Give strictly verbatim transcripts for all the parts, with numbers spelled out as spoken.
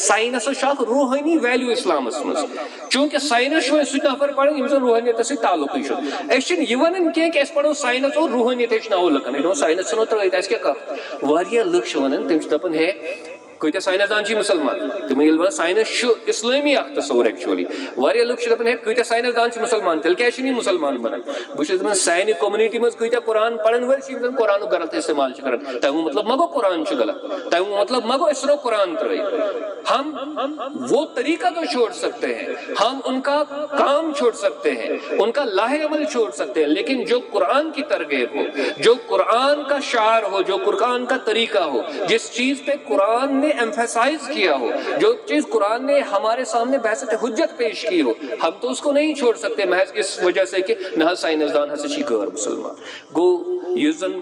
Sciences چھُ اکھ روحٲنی value اسلامس منٛز۔ چوٗنٛکہِ ساینس چھُ وۄنۍ سُہ نفر پران یِم زن روحٲنیتس سۭتۍ تعلقٕے چھُ۔ أسۍ چھِنہٕ یہِ ونان کینٛہہ کہِ أسۍ پرو ساینس اور روحٲنیت ہیٚچھناوو لُکن۔ أسۍ دپو ساینس ژھٕنو ترٲیِتھ، اَسہِ کیٛاہ کتھ؟ واریاہ لُکھ چھِ ونان، تِم چھِ دپان، ہے، کۭتیاہ ساینس دان چھِ مُسلمان؟ تِمن ییٚلہِ ونان ساینس چھُ اسلٲمی اکھ تصور actually۔ واریاہ لُکھ چھِ دپان، ہے، کۭتیاہ ساینس دان چھِ مُسلمان، تیٚلہِ کیٛازِ چھِنہٕ یِم مُسلمان بنان؟ بہٕ چھُس دپان، سانہِ community منٛز کۭتیاہ قرآن پرن وٲلۍ چھِ یِم زن قرآنُک غلط استعمال چھِ کران؟ تمیُک مطلب ما گوٚو قرآن چھُ غلط، تمیُک مطلب ما گوٚو أسۍ ژھٕنو قرآن ترٲیِتھ۔ ہم وہ طریقہ تو چھوڑ سکتے ہیں، ہم ان کا کام چھوڑ سکتے ہیں، ان کا لائحہ عمل چھوڑ سکتے ہیں، لیکن جو قرآن کی ترغیب ہو، جو قرآن کا شعار ہو، جو قرآن کا طریقہ ہو، جس چیز پہ قرآن نے ایمفیسائز کیا ہو، جو چیز قرآن نے ہمارے سامنے بحث حجت پیش کی ہو، ہم تو اس کو نہیں چھوڑ سکتے محض اس وجہ سے کہ نہ حظ ساینس دان ہسا چھ غیر مسلمان۔ گوٚو یُس زن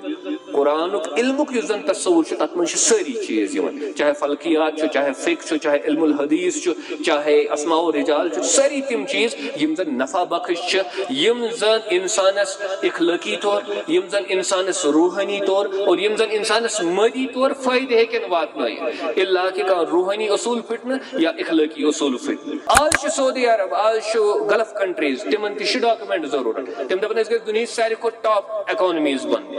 قرآنُک علمُک یُس زن تصور چھُ، تتھ منٛز چھِ سٲری چیٖز یِوان، چاہے فلکیات چھُ، چاہے فقہ چھُ، چاہے علم الحدیث چھُ، چاہے اسماء و رجال چھُ، سٲری تِم چیٖز یِم زن نفع بخش چھِ، یِم زن انسانس اخلٲقی طور، یِم زن انسانس روحٲنی طور اور یِم زن انسانس مٲدی طور فٲیدٕ ہیٚکن واتنٲیِتھ، الا کہِ کانٛہہ روحٲنی اصوٗل پھٕٹنہٕ یا اخلٲقی اصوٗل پھٕٹنہٕ۔ آز چھُ سعودی عرب، آز چھُ گلف کنٹریز، تِمن تہِ چھِ ڈاکومنٹ ضروٗرت۔ تِم دپان، أسۍ گٔژھۍ دُنیہٕچ سارِوٕے کھۄتہٕ ٹاپ اکانمیز بننہِ۔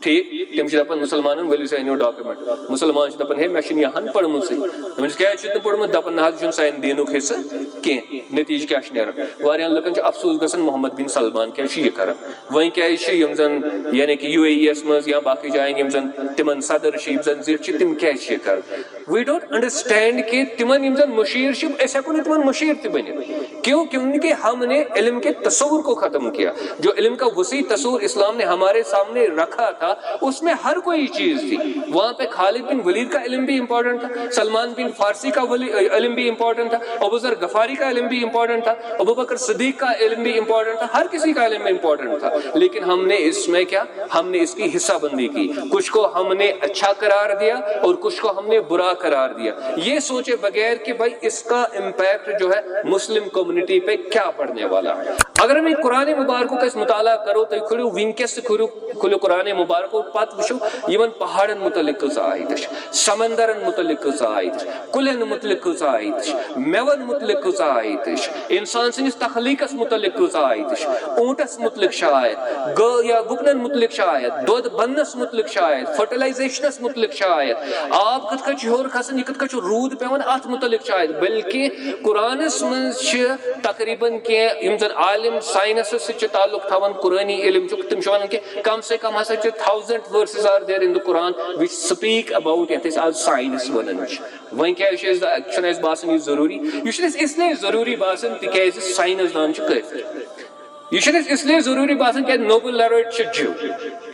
ٹھیٖک، تِم چھِ دپان مُسلمانن، ؤلِو سا أنِو ڈاکومنٹ۔ مُسلمان چھِ دپان، ہے، مےٚ چھُنہٕ یہِ ہن پٔرمٕژٕے۔ دپان چھِ، کیٛازِ چھُتھ نہٕ پوٚرمُت؟ دپان، نہ حظ، یہِ چھُنہٕ سانہِ دیٖنُک حصہٕ کینٛہہ۔ نتیٖجہٕ کیٛاہ چھُ نیران؟ واریاہن لُکن چھُ افسوس گژھان، محمد بن سلمان کیٛازِ چھُ یہِ کران؟ وۄنۍ کیٛازِ چھِ یِم زن، یعنی کہِ یو اے ای یس منٛز یا باقٕے جاین یِم زن تِمن صدر چھِ، یِم زن زِٹھۍ چھِ، تِم کیٛازِ چھِ یہِ کران؟ We don't understand کہ تِمن یِم زن مشیر چھِ، أسۍ ہٮ۪کو نہٕ تِمن مشیر تہِ بٔنِتھ۔ کیوں؟ کیونکہ ہم نے علم کے تصور کو ختم کیا۔ جو علم کا وسیع تصور اسلام نے ہمارے سامنے رکھا تھا، اس میں ہر کوئی چیز تھی۔ وہاں پہ خالد بن ولید کا علم بھی امپورٹنٹ تھا، سلمان بن فارسی کا ولی-، علم بھی امپورٹنٹ تھا، ابو ذر غفاری کا علم بھی امپورٹنٹ تھا، ابو بکر صدیق کا علم بھی امپورٹنٹ تھا، ہر کسی کا علم امپورٹنٹ تھا۔ لیکن ہم نے اس میں کیا، ہم نے اس کی حصہ بندی کی، کچھ کو ہم نے اچھا قرار دیا اور کچھ کو ہم نے برا قرار دیا، یہ سوچے بغیر کہ بھائی، اس کا امپیکٹ جو ہے مسلم کمیونٹی پہ کیا پڑنے والا ہے۔ اگر ہم قرآن مبارک کا اس مطالعہ کرو تو کھلو ونکس سے کھلو، کھلو قرآن مبارک کو پت وچھو، یمن پہاڑن متعلق کۭژاہ آیت چھِ، سمندرن متعلق کۭژاہ آیت چھِ، کُلٮ۪ن متعلق کۭژاہ آیت چھِ، مٮ۪وَن متعلق کۭژاہ آیت چھِ، انسان سٕنٛدِس تخلیٖقس متعلق کۭژاہ آیت چھِ، اوٗنٹس متعلق چھِ آیت، گٲو یا گُپنن متعلق چھِ آیت، دۄد بننس متعلق چھِ آیت، فرٹیلائزیشنس متعلق چھِ آیت، آب کِتھ کٔنۍ چھُ ہیوٚر کھسان، یہِ کِتھ کٔنۍ چھُ روٗد پٮ۪وان، اتھ متعلق چھِ آیت۔ بلکہِ قرآنس منٛز چھِ تقریباً کینٛہہ یِم زن عالم ساینسس سۭتۍ چھِ تعلق تھاوان، قرآنی علم چھُ، تِم چھِ ونان کہِ کم سے کم ہسا چھِ thousand verses are there in the Quran which speak about، یتھ أسۍ آز ساینس ونان چھِ۔ وۄنۍ کیٛازِ چھِ أسۍ، چھُنہٕ اَسہِ باسان یہِ ضروٗری؟ یہِ چھُنہٕ اَسہِ اس لیے ضروٗری باسان تِکیٛازِ ساینس دان چھِ کٲفِر۔ یہِ چھُنہٕ اَسہِ اس لیے ضروٗری باسان کیٛازِ نوبل لیریٹ چھِ جِو۔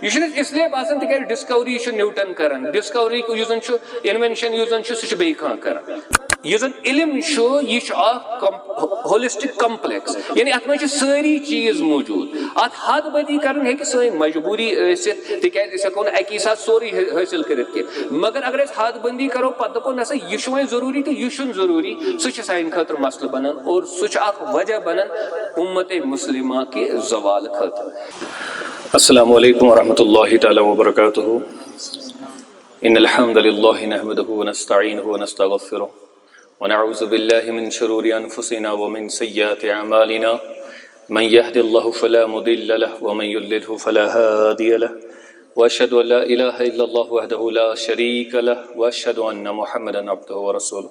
یہِ چھُنہٕ اَسہِ اس لیے باسان تِکیٛازِ ڈسکوری چھُ نیوٹن کران، ڈسکوری یُس زن چھُ، انوینشن یُس زن چھُ، سُہ چھُ بیٚیہِ کانٛہہ کران۔ یُس زن علم چھُ، یہِ چھُ اکھ کم-، ہولیسٹک کمپلیکس، یعنی اتھ منٛز چھِ سٲری چیٖز موجود۔ اتھ حد بندی کرٕنۍ ہیٚکہِ سٲنۍ مجبوٗری ٲسِتھ، تِکیٛازِ أسۍ ہٮ۪کو نہٕ اکی ساتہٕ سورُے حٲ-، حٲصِل کٔرِتھ کینٛہہ۔ مگر اگر أسۍ حد بندی کرو، پتہٕ دپو، نسا یہِ چھُ وۄنۍ ضروٗری تہٕ یہِ چھُنہٕ ضروٗری، سُہ چھُ سانہِ خٲطرٕ مسلہٕ بنان اور سُہ چھُ اکھ وجہ بنان امت مسلمہ کہِ زوال خٲطرٕ۔ السلام علیکم ورحمۃ اللہ تعالیٰ وبرکاتہ۔ ان الحمد للہ نحمده ونستعینه ونستغفره ونعوذ باللہ من شرور انفسنا ومن سیئات اعمالنا۔ من يهد الله فلا مضل له ومن يضلله فلا هادي له۔ وأشهد أن لا إله إلا الله وحده لا شريك له وأشهد أن محمدا عبده ورسوله۔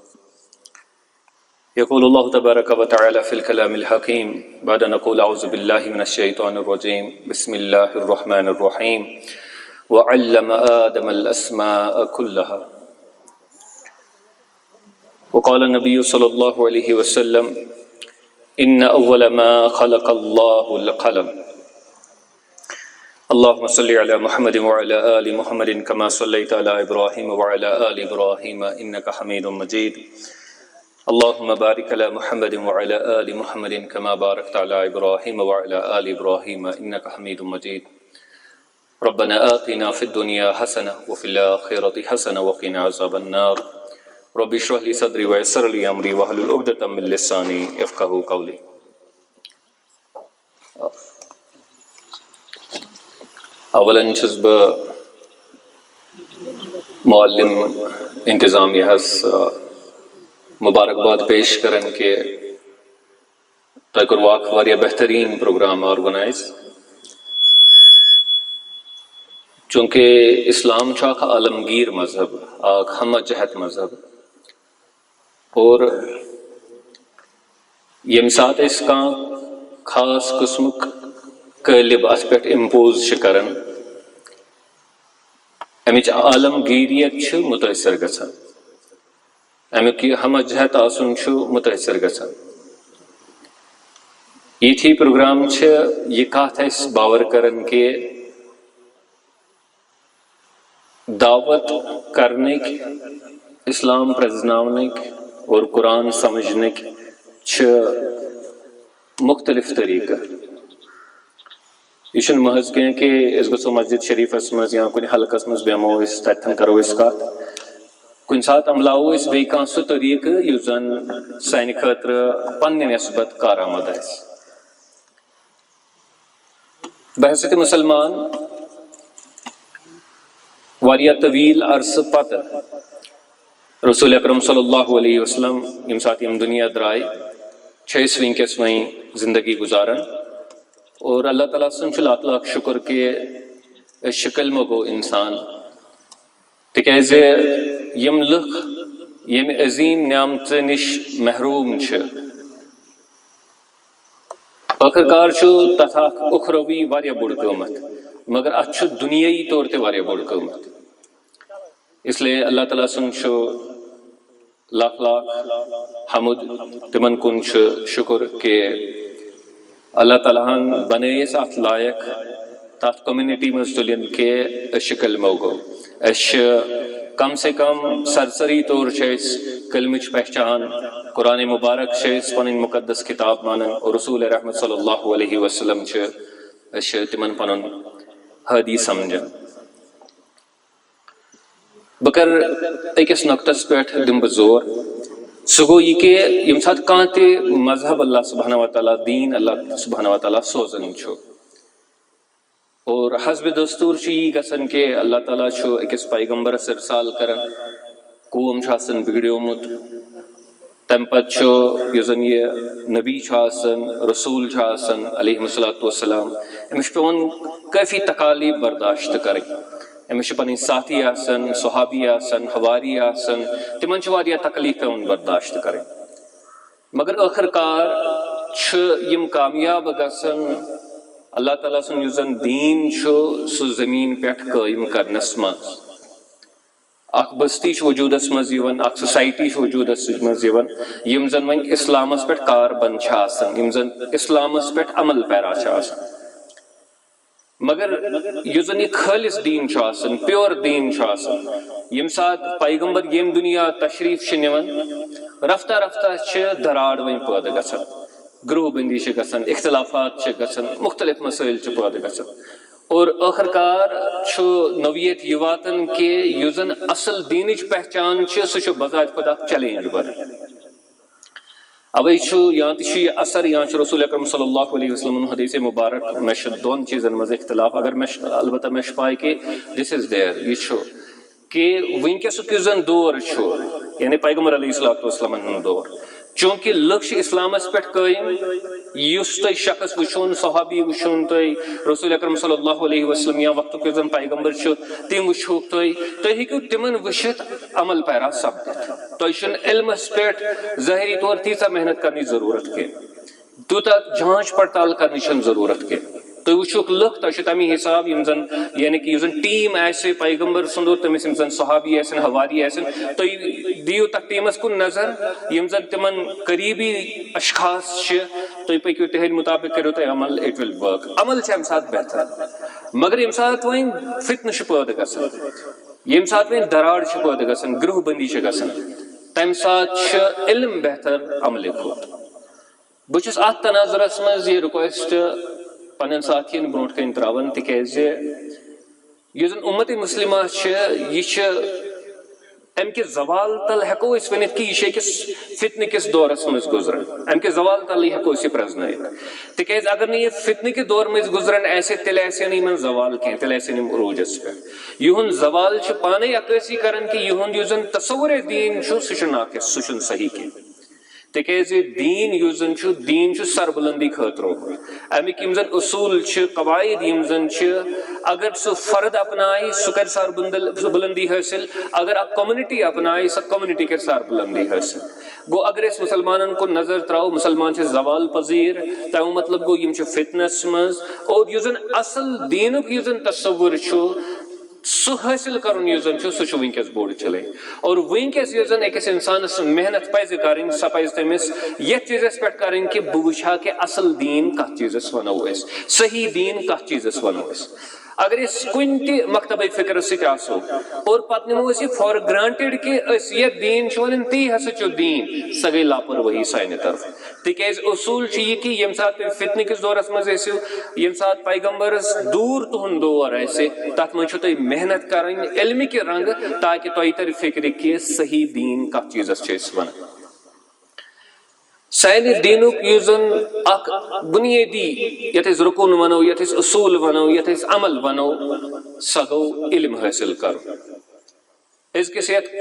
يقول الله تبارك وتعالى في الكلام الحكيم بعد أن أقول أعوذ بالله من الشيطان الرجيم، بسم الله الرحمن الرحيم، وعلم آدم الأسماء كلها۔ وقال النبي صلى الله عليه وسلم، إن أول ما خلق الله القلم۔ اللهم صل على محمد وعلى آل محمد كما صليت على إبراهيم وعلى آل إبراهيم إنك حميد مجيد۔ اللهم بارك على محمد وعلى آل محمد كما باركت على إبراهيم وعلى آل إبراهيم إنك حميد مجيد۔ ربنا آتنا في الدنيا حسنة وفي الآخرة حسنة وقنا عذاب النار۔ رب اشرح لي صدري ويسر لي أمري واحلل عقدة من لساني يفقهوا قولي۔ اولن چھُس بہٕ معلم انتظامیہ ہس، آ، مبارکباد پیش کران کہ تۄہہِ کوٚروٕ اکھ واریاہ بہتریٖن پروگرام آرگنائز۔ چونکہ اسلام چھُ اکھ عالمگیر مذہب، اکھ ہمہ جہت مذہب، اور ییٚمہِ ساتہٕ أسۍ کانٛہہ خاص قٕسمُک قٲلب اتھ پٮ۪ٹھ امپوز چھِ کران، امِچ عالمگیریت چھِ متٲثر گژھان، امیُک یہِ ہمہ جہت آسُن چھُ متٲثر گژھان۔ یِتھی پروگرام چھِ یہِ کتھ اسہِ باور کران کہ دعوت کرنٕکۍ، اسلام پرزناونٕکۍ اور قرآن سمجھنٕکۍ چھِ مختلف طریقہٕ۔ یہِ چھُنہٕ محض کینٛہہ کہ أسۍ گژھو مسجد شریفس منٛز یا کُنہِ حلقس منٛز بیٚہمو أسۍ، تتٮ۪ن کرو أسۍ کتھ۔ کُنہِ ساتہٕ عملاوو أسۍ بیٚیہِ کانٛہہ سُہ طریقہٕ یُس زن سانہِ خٲطرٕ پننہِ نسبت کارآمد آسہِ۔ بحیثیت مسلمان، واریاہ طویل عرصہٕ پتہٕ رسول اکرم صلی اللہ علیہ وسلم ییٚمہِ ساتہٕ ییٚمہِ دُنیا درٛاے، چھِ أسۍ وٕنکیٚس وۄنۍ زندگی گُزاران۔ اور اللہ تعالیٰ سُنٛد چھُ لاکھ لاکھ شُکر کہ أسۍ چھِ کلمہٕ گو انسان، تِکیازِ یِم لُکھ ییٚمہِ عظیٖم نعمژٕ نِش محروم چھِ، ٲخٕر کار چھُ تَتھ اکھ اُخروی واریاہ بوٚڑ قۭمتھ، مگر اَتھ چھُ دُنیٲیی طور تہِ واریاہ بوٚڑ قۭمتھ۔ اس لیے اللہ تعالیٰ سُنٛد چھُ لاکھ لاکھ حمد، تِمن کُن چھُ شُکر کہ اللہ تعالیٰ ہن بنٲے أسۍ اتھ لایق، تتھ کمیونٹی منٛز تُلِن کہ أسۍ چھِ کلمو گو۔ أسۍ چھِ کم سے کم سرسری طور چھِ أسۍ کلمٕچ پہچان، قرآن مبارک چھِ أسۍ پنٕنۍ مقدس کتاب مانان، اور رسول رحمت صلی اللہ علیہ وسلم چھِ، أسۍ چھِ تِمن پنُن ہادی سمجھان۔ بہٕ کرٕ أکِس نۄقطس پٮ۪ٹھ دِمہٕ بہٕ زور، سُہ گوٚو یہِ کہِ ییٚمہِ ساتہٕ کانٛہہ تہِ مذہب اللہ سبحانہ و تعالیٰ، دیٖن اللہ سبحانہ و تعالیٰ سوزان چھُ، اور حسب دستور چھُ یی گژھان کہِ اللہ تعالیٰ چھُ أکِس پیغمبرس ارسال کران، قوم چھُ آسان بگڑیومُت، تَمہِ پَتہٕ چھُ یُس زَن یہِ نبی چھُ آسان، رسول چھُ آسان، علیہ الصلوۃ والسلام، أمِس چھُ پٮ۪وان کٲفی تکالیٖف برداشت کَرٕنۍ۔ أمِس چھِ پَنٕنۍ ساتھی آسان، صحابی آسان، حواری آسان، تِمَن چھِ واریاہ تکلیٖف پٮ۪وان برداشت کَرٕنۍ۔ مگر ٲخٕر کار چھِ یِم کامیاب گژھان اللہ تعالیٰ سُنٛد یُس زَن دیٖن چھُ، سُہ زٔمیٖن پٮ۪ٹھ قٲیِم کَرنَس منٛز۔ اکھ بستی چھِ وجوٗدس منٛز یِوان، اکھ سوسایٹی چھِ وجوٗدس منٛز یِوان، یِم زن وۄنۍ اسلامس پٮ۪ٹھ کاربند چھِ آسان، یِم زن اسلامس پٮ۪ٹھ عمل پیرا چھِ آسان۔ مگر یُس زن یہِ خٲلص دیٖن چھُ آسان، پیور دیٖن چھُ آسان، ییٚمہِ ساتہٕ پیغمبر ییٚمہِ دُنیا تشریٖف چھِ نِوان، رفتہ رفتہ چھِ دراڑ وۄنۍ پٲدٕ گژھان، گروہ بندی چھِ گژھان، اختلافات چھِ گژھان، مختلف مسٲیل چھِ پٲدٕ گژھان۔ اور ٲخٕر کار چھُ نوعیت یہِ واتان کہِ یُس زن اصل دیٖنٕچ پہچان چھِ، سُہ چھُ بذات خود اکھ چیلنج بنان۔ اوے چھُ یا تہِ چھُ یہِ اثر، یا چھُ رسول اکرم صلی اللہ علیہ وسلمن حدیث مبارک، مےٚ چھُ دۄن چیٖزن منٛز اختلاف، اگر مےٚ چھُ، البتہ مےٚ چھُ پاے کہِ this is there، یہِ چھُ۔ کہِ وٕنکیٚسُک یُس زن دور چھُ، یعنی پیغمبر علیہ الصلوۃ والسلامن ہُنٛد دور، چونکہ لُکھ چھِ اسلامس پٮ۪ٹھ قٲیِم، یُس تۄہہِ شخص وٕچھون، صحابی وٕچھون تۄہہِ، رسول اکرم صلی اللہ علیہ وسلم یا وقتُک یُس زن پیغمبر چھُ، تِم وٕچھوکھ تُہۍ، تُہۍ ہیٚکِو تِمن وٕچھِتھ عمل پیرا سپدِتھ۔ تۄہہِ چھُنہٕ علمس پٮ۪ٹھ ظٲہری طور تیٖژاہ محنت کرنٕچ ضروٗرت کینٛہہ، تیوٗتاہ جانچ پڑتال کرنٕچ چھنہٕ ضروٗرت کینٛہہ۔ تُہۍ وٕچھوکھ لُکھ، تۄہہِ چھُ تَمی حساب یِم زَن، یعنی کہِ یُس زَن ٹیٖم آسہِ پیغمبر سُنٛد اور تٔمِس یِم زَن صحابی آسن، حواری آسن، تُہۍ دِیِو تَتھ ٹیٖمَس کُن نظر، یِم زَن تِمَن قریٖبی اشخاص چھِ، تُہۍ پٔکِو تِہِنٛدۍ مُطابِق، کٔرِو تُہۍ عمل، it will work۔ عمل چھِ اَمہِ ساتہٕ بہتر۔ مگر ییٚمہِ ساتہٕ وۄنۍ فتنہٕ چھُ پٲدٕ گژھان، ییٚمہِ ساتہٕ وۄنۍ دراڑ چھِ پٲدٕ گژھان، گروہ بندی چھِ گژھان، تَمہِ ساتہٕ چھُ علم بہتر عملہِ کھۄتہٕ۔ بہٕ چھُس اَتھ تناظرس منٛز یہِ ریکویسٹ پننٮ۪ن ساتھین برونٛٹھ کَنہِ تراوان، تِکیازِ یُس زن اُمت مسلمہ چھِ، یہِ چھِ امہِ کہِ زوال تل ہٮ۪کو أسۍ ؤنِتھ کہِ یہِ چھِ أکِس فتنہٕ کِس دورس منٛز گُزران۔ امہِ کہِ زوال تلٕے ہٮ۪کو أسۍ یہِ پرزنٲیِتھ۔ تِکیازِ اگر نہٕ یہِ فتنہٕ کہِ دورٕ مٔنٛزۍ گُزران آسہِ، تیٚلہِ آسہِ نہٕ یِمن زوال کینٛہہ، تیٚلہِ آسن یِم عروٗجس پٮ۪ٹھ۔ یِہُنٛد زوال چھُ پانے عکٲسی کران کہِ یِہُنٛد یُس زن تصور دین چھُ، سُہ چھُ ناقص، سُہ چھُنہٕ صحیح کینٛہہ۔ تِکیازِ دین یُس زن چھُ، دین چھُ سربلندی خٲطرٕ آمُت۔ امیِکۍ یِم زن اصوٗل چھِ، قواعد یِم زن چھِ، اگر سُہ فرد اپنایہِ، سُہ کرِ سربلندی حٲصِل۔ اگر اکھ community اپنایہِ، سۄ community کرِ سربلندی حٲصِل۔ گوٚو، اگر أسۍ مُسلمانن کُن نظر تراوو، مُسلمان چھِ زوال پذیر، تمیُک مطلب گوٚو، یِم چھِ فتنس منٛز۔ اور یُس زن اصل دینُک یُس زن تصور چھُ، سُہ حٲصِل کرُن یُس زن چھُ، سُہ چھُ وٕنکیٚس بوٚڑ challenge۔ اور وٕنکیٚس یُس زن أکِس انسانس محنت پزِ کرٕنۍ، سۄ پزِ تٔمِس یتھ چیٖزس پٮ۪ٹھ کرٕنۍ کہِ بہٕ وٕچھِ ہا کہِ اصل دین کتھ چیٖزس ونو أسۍ، صحیح دین کتھ چیٖزس ونو أسۍ۔ اگر أسۍ کُنہِ تہِ مکتبہ فکرس سۭتۍ آسو اور پتہٕ نِمو أسۍ یہِ for granted کہِ أسۍ یتھ دین چھِ ونان، تی ہسا چھُ دین، سۄ گٔے لاپروٲہی سانہِ طرفہٕ۔ تِکیازِ اصوٗل چھُ یہِ کہِ ییٚمہِ ساتہٕ تُہۍ فتنہٕ کِس دورس منٛز ٲسِو، ییٚمہِ ساتہٕ پیغمبرس دوٗر تُہُنٛد دور آسہِ، تتھ منٛز چھُو تۄہہِ محنت کرٕنۍ علمہٕ کہِ رنگہٕ، تاکہِ تۄہہِ ترِ فکرِ کہِ صحیح دین کتھ چیٖزس چھِ أسۍ ونان۔ سانہِ دینُک یُس زن اکھ بنیٲدی، یتھ أسۍ رکن ونو، یتھ أسۍ اصوٗل ونو، یتھ أسۍ عمل ونو، سۄ گوٚو علم حٲصِل کرُن۔ أزکِس یتھ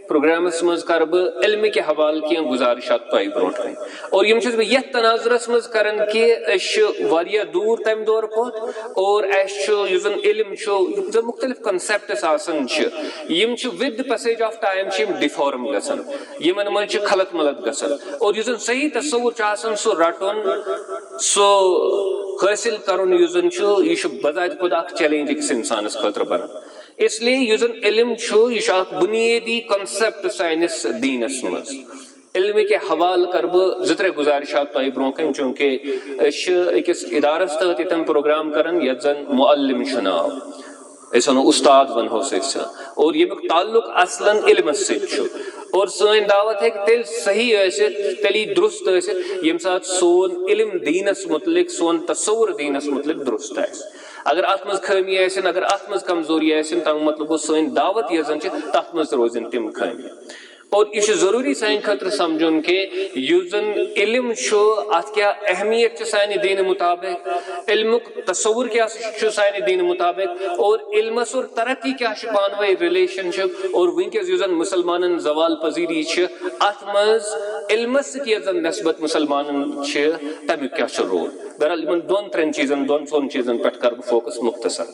پروگرامس منٛز کرٕ بہٕ علمہٕ کہِ حوالہٕ کینٛہہ گزارشات تۄہہِ برونٛٹھ کنہِ۔ اور یِم چھُس بہٕ یتھ تناظرس منٛز کران کہِ أسۍ چھِ واریاہ دوٗر تمہِ دورٕ کھۄتہٕ، اور اسہِ چھُ یُس زن علم چھُ، یِم زن مختلف concepts آسان چھِ، یِم چھِ with the passage of time چھِ یِم deform گژھان، یِمن منٛز چھِ خلط ملط گژھان۔ اور یُس زن صحیح تصور چھُ آسان، سُہ رٹُن، سُہ حٲصِل کرُن یُس زن چھُ، یہِ چھُ بذات خود اکھ challenge أکِس انسانس خٲطرٕ بنان۔ اس لیے یُس زن علم چھُ، یہِ چھُ اکھ بنیٲدی concept سٲنِس دیٖنس منٛز۔ علمہٕ کہِ حوالہٕ کرٕ بہٕ زٕ ترٛےٚ گزارشات تۄہہِ برونٛہہ کنہِ، چوٗنٛکہِ أسۍ چھِ أکِس ادارس تحت ییٚتٮ۪ن پروگرام کران، یتھ زن معلم چھُ ناو، أسۍ ونو استاد ونہوس أسۍ، اور ییٚمیُک تعلق اصلن علمس سۭتۍ چھُ۔ اور سٲنۍ دعوت ہیٚکہِ تیٚلہِ صحیح ٲسِتھ، تیٚلی درست ٲسِتھ، ییٚمہِ ساتہٕ سون علم دیٖنس متعلق، سون تصور دیٖنس متعلق درست آسہِ۔ اگر اتھ منٛز خٲمی آسن، اگر اتھ منٛز کمزوری آسن، تمیُک مطلب گوٚو سٲنۍ دعوت یۄس زن چھِ، تتھ منٛز تہِ روزن تِم خٲمی۔ اور یہِ چھُ ضروٗری سانہِ خٲطرٕ سمجھُن کہِ یُس زن علم چھُ، اتھ کیٛاہ اہمیت چھِ سانہِ دیٖنہٕ مطابق، علمُک تصور کیٛاہ سا چھُ سانہِ دیٖنہٕ مطابق، اور علمس اور ترقی کیٛاہ چھُ پانہٕ ؤنۍ relationship، اور وٕنکیٚس یُس زن مُسلمانن زوال پذیری چھِ، اتھ منٛز علمس سۭتۍ یۄس زن نسبت مُسلمانن چھِ، تمیُک کیٛاہ چھُ role۔ بہرحال، یِمن دۄن ترٛٮ۪ن چیٖزن، دۄن ژۄن چیٖزن پٮ۪ٹھ کرٕ بہٕ focus مختصر۔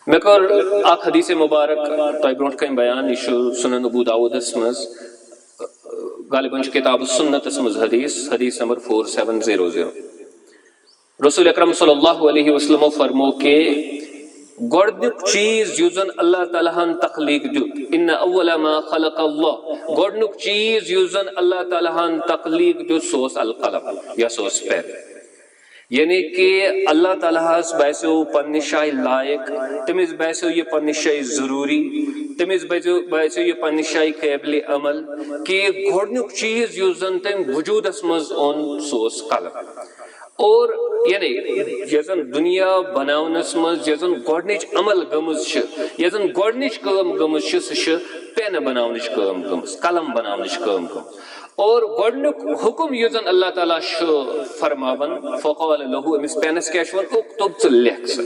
مےٚ کٔر اکھ حدیث مبارک تۄہہِ برونٛٹھ کنہِ بیان، یہِ چھُ سنن ابو داؤدس منٛز، غالباً چھُ کتاب السنتس منٛز حدیث، حدیث number four seven zero zero۔ رسول اکرم صلی اللہ علیہ وسلمو فرمو کہ گۄڈنیُک چیٖز یُس زن اللہ تعالیٰ ہن تخلیق دیُت، ان اول ما خلق اللہ، گۄڈنیُک چیٖز یُس زن اللہ تعالیٰ ہن تخلیق دیُت، سُہ اوس القلم، یا سُہ اوس pen۔ یعنی کہ اللہ تعالیٰ ہس باسیو پننہِ جایہِ لائق، تٔمِس باسیو یہِ پننہِ جایہِ ضروٗری، تٔمِس باسیو، باسیو یہِ پننہِ جایہِ قابل عمل کہ گۄڈنیُک چیٖز یُس زن تٔمۍ وجوٗدس منٛز اوٚن، سُہ اوس قلم۔ اور یعنی یۄس زن دُنیا بناونس منٛز یۄس زن گۄڈنِچ عمل گٔمٕژ چھِ، یۄس زن گۄڈنِچ کٲم گٔمٕژ چھِ، سُہ چھِ pen بناونٕچ کٲم گٔمٕژ، قلم بناونٕچ کٲم گٔمٕژ۔ اور گۄڈنیُک حکم یُس زن اللہ تعالیٰ چھُ فرماوان، فقال له، أمِس penس کیٛاہ چھُ وَنان؟ اکتب، ژٕ لیکھ سا۔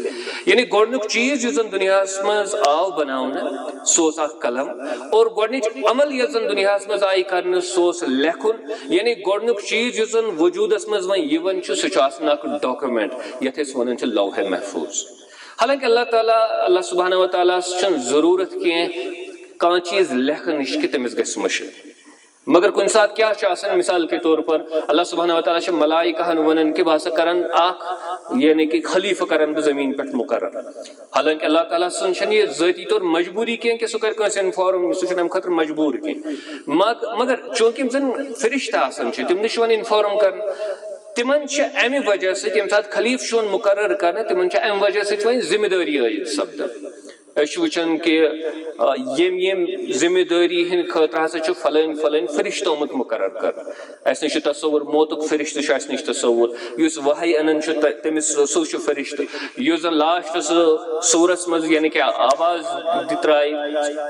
یعنی گۄڈنیُک چیٖز یُس زن دُنیاہس منٛز آو بناونہٕ، سُہ اوس اکھ قلم۔ اور گۄڈنِچ عمل یۄس زن دُنیاہس منٛز آیہِ کرنہٕ، سُہ اوس لیکھُن۔ یعنی گۄڈنیُک چیٖز یُس زن وجوٗدس منٛز وۄنۍ یِوان چھُ، سُہ چھُ آسان اکھ document، یتھ أسۍ ونان چھِ لوح محفوظ۔ حالانکہ اللہ تعالیٰ، اللہ سبحانہ و تعالیٰ ہس چھُنہٕ ضروٗرت کینٛہہ کانٛہہ چیٖز لیکھنٕچ کہِ تٔمِس گژھِ مٔشِتھ۔ مگر کُنہِ ساتہٕ کیٛاہ چھُ آسان، مثال کے طور پر اللہ سبحانہ و تعالیٰ چھُ ملائکہن ونان کہِ بہٕ ہسا کرن اکھ، یعنی کہِ خلیفہٕ کرن بہٕ زمین پٮ۪ٹھ مقرر۔ حالانکہ اللہ تعالیٰ سٕنٛز چھنہٕ یہِ ذٲتی طور مجبوٗری کینٛہہ کہِ سُہ کرِ کٲنٛسہِ inform، سُہ چھُنہٕ امہِ خٲطرٕ مجبوٗر کینٛہہ۔ مگ-، مگر چوٗنٛکہِ یِم زن فرشتہٕ آسان چھِ، تِم نِش چھُ وۄنۍ inform کران، تِمن چھِ امہِ وجہ سۭتۍ، ییٚمہِ ساتہٕ خلیفہٕ چھُ یِوان مقرر کرنہٕ، تِمن چھِ امہِ وجہ سۭتۍ وۄنۍ ذمہٕ دٲری عٲید سپدان۔ أسۍ چھِ وٕچھان کہِ، آ، ییٚمہِ ییٚمہِ ذمہٕ دٲری ہٕنٛدِ خٲطرٕ ہسا چھُ فلٲنۍ فلٲنۍ فرشتہٕ آمُت مُقرر کرنہٕ۔ اَسہِ نِش چھُ تصوُر، موتُک فرشتہٕ چھُ اَسہِ نِش تصوُر، یُس وحی اَنان چھُ تہ-، تٔمِس سُہ، سُہ چھُ فرشتہٕ، یُس زَن لاسٹَس سُہ صوٗرَس منٛز یعنی کہِ آواز دِ-، ترٛایہِ،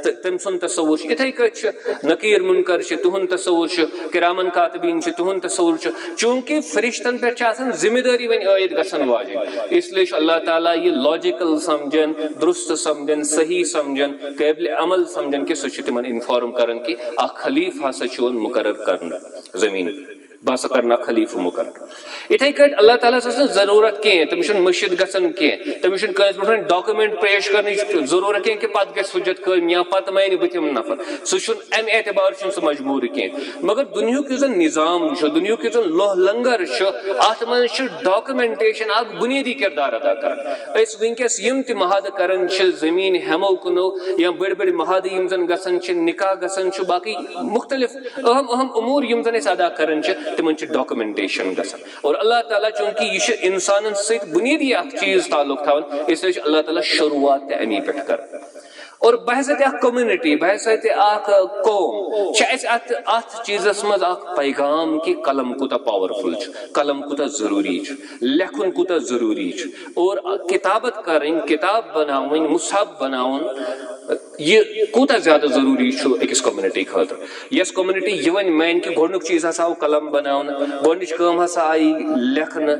تہٕ تٔمۍ سُنٛد تصوُر چھُ۔ یِتھَے کٲٹھۍ چھِ نکیٖر مُنکَر چھِ، تِہُنٛد تصوُر چھُ، کِرامَن کاتِبیٖن چھِ، تِہُنٛد تصوُر چھُ۔ چوٗنٛکہِ فرشتَن پٮ۪ٹھ چھِ آسان ذمہٕ دٲری وۄنۍ عٲید گژھن واجِنۍ، اس لیے چھُ اللہ تعالیٰ یہِ لاجیکل سمجھان، درست سمجھان، صحیح سمجھان، قٲبلِ عمل سمجھان کہِ سُہ چھُ تِمن انفارم کران کہِ اکھ خلیفہٕ ہسا چھُ یِوان مُقرر کرنہٕ زٔمیٖن۔ بہٕ ہسا کرنہٕ اکھ خلیفہٕ مُقرر۔ یِتھے کٲٹھۍ اللہ تعالیٰ ہس ٲس نہٕ ضروٗرت کینٛہہ، تٔمِس چھُنہٕ مٔشِد گژھان کینٛہہ، تٔمِس چھُنہٕ کٲنٛسہِ برونٛٹھ ڈاکومینٹ پیش کرنٕچ ضروٗرت کینٛہہ کہِ پتہٕ گژھِ حُجت قٲیِم یا پتہٕ مانہِ بہٕ تِم نفر۔ سُہ چھُنہٕ، امہِ اعتبار چھُنہٕ سُہ مجبوٗر کینٛہہ۔ مگر دُنیہُک یُس زن نظام چھُ، دُنیہُک یُس زن لوہ لنگر چھُ، اتھ منٛز چھُ ڈاکومینٹیشن اکھ بُنیٲدی کردار ادا کران۔ أسۍ وٕنکیٚس یِم تہِ محادٕ کران چھِ زٔمیٖن ہٮ۪مو کُنو یا بٔڑۍ بٔڑۍ محادٕ یِم زن گژھان چھِ، نکاح گژھان چھُ، باقٕے مُختٔلِف اہم اہم امور یِم زن أسۍ ادا کران چھِ، تِمن چھِ ڈاکومینٹیشن گژھان۔ اور اللہ تعالیٰ چوٗنٛکہِ یہِ چھُ انسانن سۭتۍ بُنیٲدی اکھ چیٖز تعلق تھاوان، اس لیے چھُ اللہ تعالیٰ شروٗعات تہِ امی پٮ۪ٹھ کران۔ اور بحیثیت اکھ کمیونٹی، بحیثیت اکھ قوم چھِ اَسہِ اتھ، اتھ چیٖزس منٛز اکھ پیغام کہِ قلم کوٗتاہ پاورفل چھُ، قلم کوٗتاہ ضروٗری چھُ، لیکھُن کوٗتاہ ضروٗری چھُ، اور کتابت کرٕنۍ، کتاب بناوٕنۍ، مصحف بناوُن، یہِ کوٗتاہ زیادٕ ضروٗری چھُ أکِس کمیونٹی خٲطرٕ۔ یۄس کمیونٹی یہِ وۄنۍ مانہِ کہِ گۄڈٕنیُک چیٖز ہسا آو قلم بناونہٕ، گۄڈٕنِچ کٲم ہسا آیہِ لیکھنہٕ،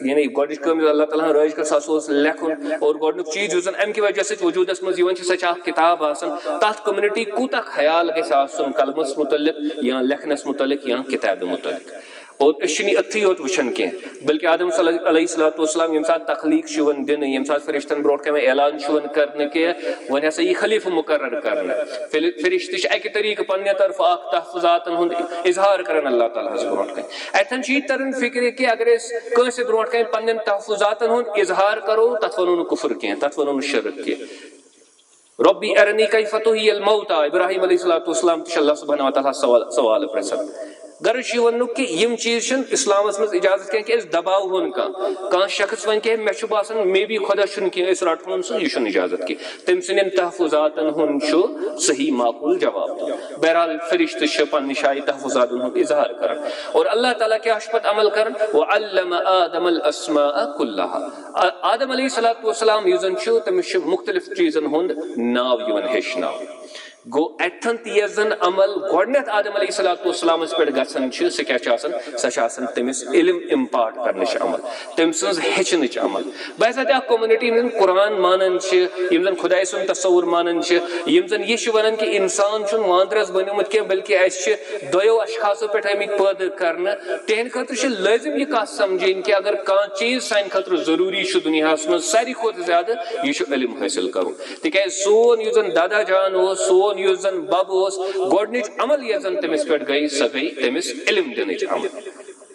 یعنی گۄڈٕنِچ کٲم یۄس اللہ تعالیٰ ہن رٲیِج کٔر، سۄ ہسا اوس لیکھُن۔ اور گۄڈٕنیُک چیٖز یُس زن امہِ کہِ وجہ سۭتۍ وجوٗدس منٛز یِوان چھِ، سۄ چھِ اکھ کِتاب آسان۔ تتھ کمیونٹی کوٗتاہ خیال گژھِ آسُن قلمس متعلق یا لیکھنس متعلق یا کتابہِ متعلق۔ اور أسۍ چھِنہٕ یہِ أتھی یوت وٕچھان کینٛہہ، بلکہِ آدم صلی-، علیہ الصلوۃ والسلام ییٚمہِ ساتہٕ تخلیٖق چھُ یِوان دِنہٕ، ییٚمہِ ساتہٕ فرشتن برونٛٹھ کَنہِ اعلان چھُ یِوان کرنہٕ کہِ وۄنۍ ہسا یی خلیفہٕ مُقرر کرنہٕ، فِل-، فرشتہٕ چھِ اَکہِ طریٖقہٕ پننہِ طرفہٕ اکھ تحفظاتن ہُنٛد اظہار کران اللہ تعالیٰ ہس برونٛٹھ کَنہِ۔ اَتٮ۪ن چھُ یہِ تران فکرِ کہِ اگر أسۍ کٲنٛسہِ برونٛٹھ کَنہِ پننٮ۪ن تحفظاتن ہُنٛد اظہار کرو، تتھ ونو نہٕ کفر کینٛہہ، تتھ ونو نہٕ شرک کینٛہہ۔ ربی ارنی کیف تحیی الموتیٰ، ابراہیم علیہ الصلوۃ والسلام تہِ چھُ اللہ سبحانہ و تعالیٰ ہس سوال، سوال پرژھان۔ غرض چھُ یہِ وننُک کہِ یِم چیٖز چھِنہٕ اسلامس منٛز اجازت کینٛہہ کہِ أسۍ دباوہون کانٛہہ، کانٛہہ شخص ونہِ کہِ ہے مےٚ چھُ باسان maybe خۄدا چھُنہٕ کینٛہہ، أسۍ رٹہون سُہ، یہِ چھُنہٕ اجازت کینٛہہ۔ تٔمۍ سٕنٛدٮ۪ن تحفظاتن ہُنٛد چھُ صحیح معقول جواب دیُن۔ بہرحال فرشتہٕ چھِ پننہِ جایہِ تحفظاتن ہُنٛد اظہار کران۔ اور اللہ تعالیٰ کیٛاہ چھُ پتہٕ عمل کران؟ وعلم آدم الاسماء کلہا۔ آ-، آدم علیہ الصلوۃ والسلام یُس زن چھُ، تٔمِس چھُ مُختٔلِف چیٖزن ہُنٛد ناو یِوان ہیٚچھناونہٕ۔ گوٚو، اتٮ۪ن تہِ یۄس زن عمل گۄڈٕنیتھ آدم علیہ الصلوۃ والسلامس پٮ۪ٹھ گژھان چھِ، سۄ کیٛاہ چھِ آسان؟ سۄ چھِ آسان تٔمِس علم امپارٹ کرنٕچ عمل، تٔمۍ سٕنٛز ہیٚچھنٕچ عمل۔ بحیثیت اکھ کمیونٹی یِم زن قرآن مانان چھِ، یِم زن خۄداے سُنٛد تصوُر مانان چھِ، یِم زن یہِ چھِ ونان کہِ انسان چھُنہٕ واندرس بنیومُت کینٛہہ، بلکہِ اسہِ چھِ دۄیو اشخاصو پٮ۪ٹھ آمٕتۍ پٲدٕ کرنہٕ، تِہنٛدِ خٲطرٕ چھِ لٲزم یہِ کتھ سمجھٕنۍ کہِ اگر کانٛہہ چیٖز سانہِ خٲطرٕ ضروٗری چھُ دُنیاہس منٛز ساروی کھۄتہٕ زیادٕ، یہِ چھُ علم حٲصِل کرُن۔ تِکیازِ سون یُس زن دادا جان اوس، سون یُس زن بب اوس، گۄڈٕنِچ عمل یۄس زن تٔمِس پٮ۪ٹھ گٔے، سۄ گٔے تٔمِس علم دِنٕچ عمل۔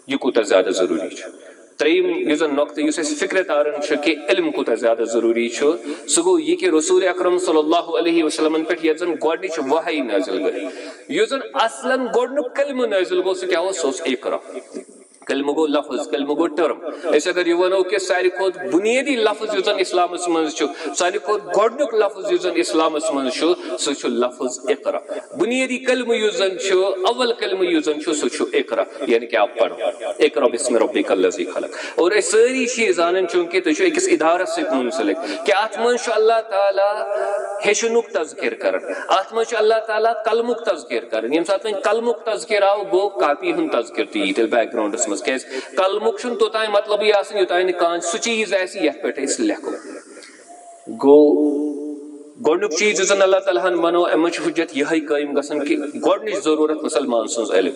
یہِ کوٗتاہ زیادٕ ضروٗری چھُ۔ ترٛیٚیِم یُس زن نۄقطہٕ یُس اَسہِ فِکرِ تاران چھُ کہِ علم کوٗتاہ زیادٕ ضروٗری چھُ، سُہ گوٚو یہِ کہِ رسول اکرم صلی اللہ علیہ وسلمن پٮ۪ٹھ یۄس زن گۄڈٕنِچ وحی نٲزِل گٔے، یُس زن اصلاً گۄڈٕنیُک کلمہٕ نٲزِل گوٚو، سُہ کیٛاہ اوس؟ سُہ اوس اقرا۔ کلمہٕ گوٚو لفظ، کلمہٕ گوٚو ٹٔرم۔ أسۍ اگر یہِ ونو کہِ ساروی کھۄتہٕ بُنیٲدی لفظ یُس زن اسلامس منٛز چھُ، ساروی کھۄتہٕ گۄڈٕنیُک لفظ یُس زن اسلامس منٛز چھُ، سُہ چھُ لفظ اقرا۔ بُنیٲدی کلمہٕ یُس زن چھُ، اول کلمہٕ یُس زن چھُ، سُہ چھُ اقرا، یعنی کہِ آپ پرو۔ اقرا باسم ربک الذی خلق۔ اور أسۍ سٲری چھِ یہِ زانان، چوٗنٛکہِ تُہۍ چھِو أکِس ادارس سۭتۍ منسلک، کہِ اتھ منٛز چھُ اللہ تعالیٰ ہیٚچھنُک تذکر کران، اتھ منٛز چھُ اللہ تعالیٰ قلمُک تذکر کران۔ ییٚمہِ ساتہٕ وۄنۍ قلمُک تذکر آو، گوٚو کاپی ہُنٛد تذکر تہِ یی تیٚلہِ بیک گراؤنڈس منٛز، کیازِ قلمُک چھُنہٕ توٚتام مطلبٕے آسان، یوٚتام نہٕ کانٛہہ سُہ چیٖز آسہِ یتھ پٮ۪ٹھ أسۍ لیکھو۔ گوٚو، گۄڈٕنیُک چیٖز یُس زن اللہ تعالیٰ ہن ونو، امہِ منٛز چھِ حُجت یِہے قٲیِم گژھان کہِ گۄڈٕنِچ ضروٗرت مُسلمان سٕنٛز علم۔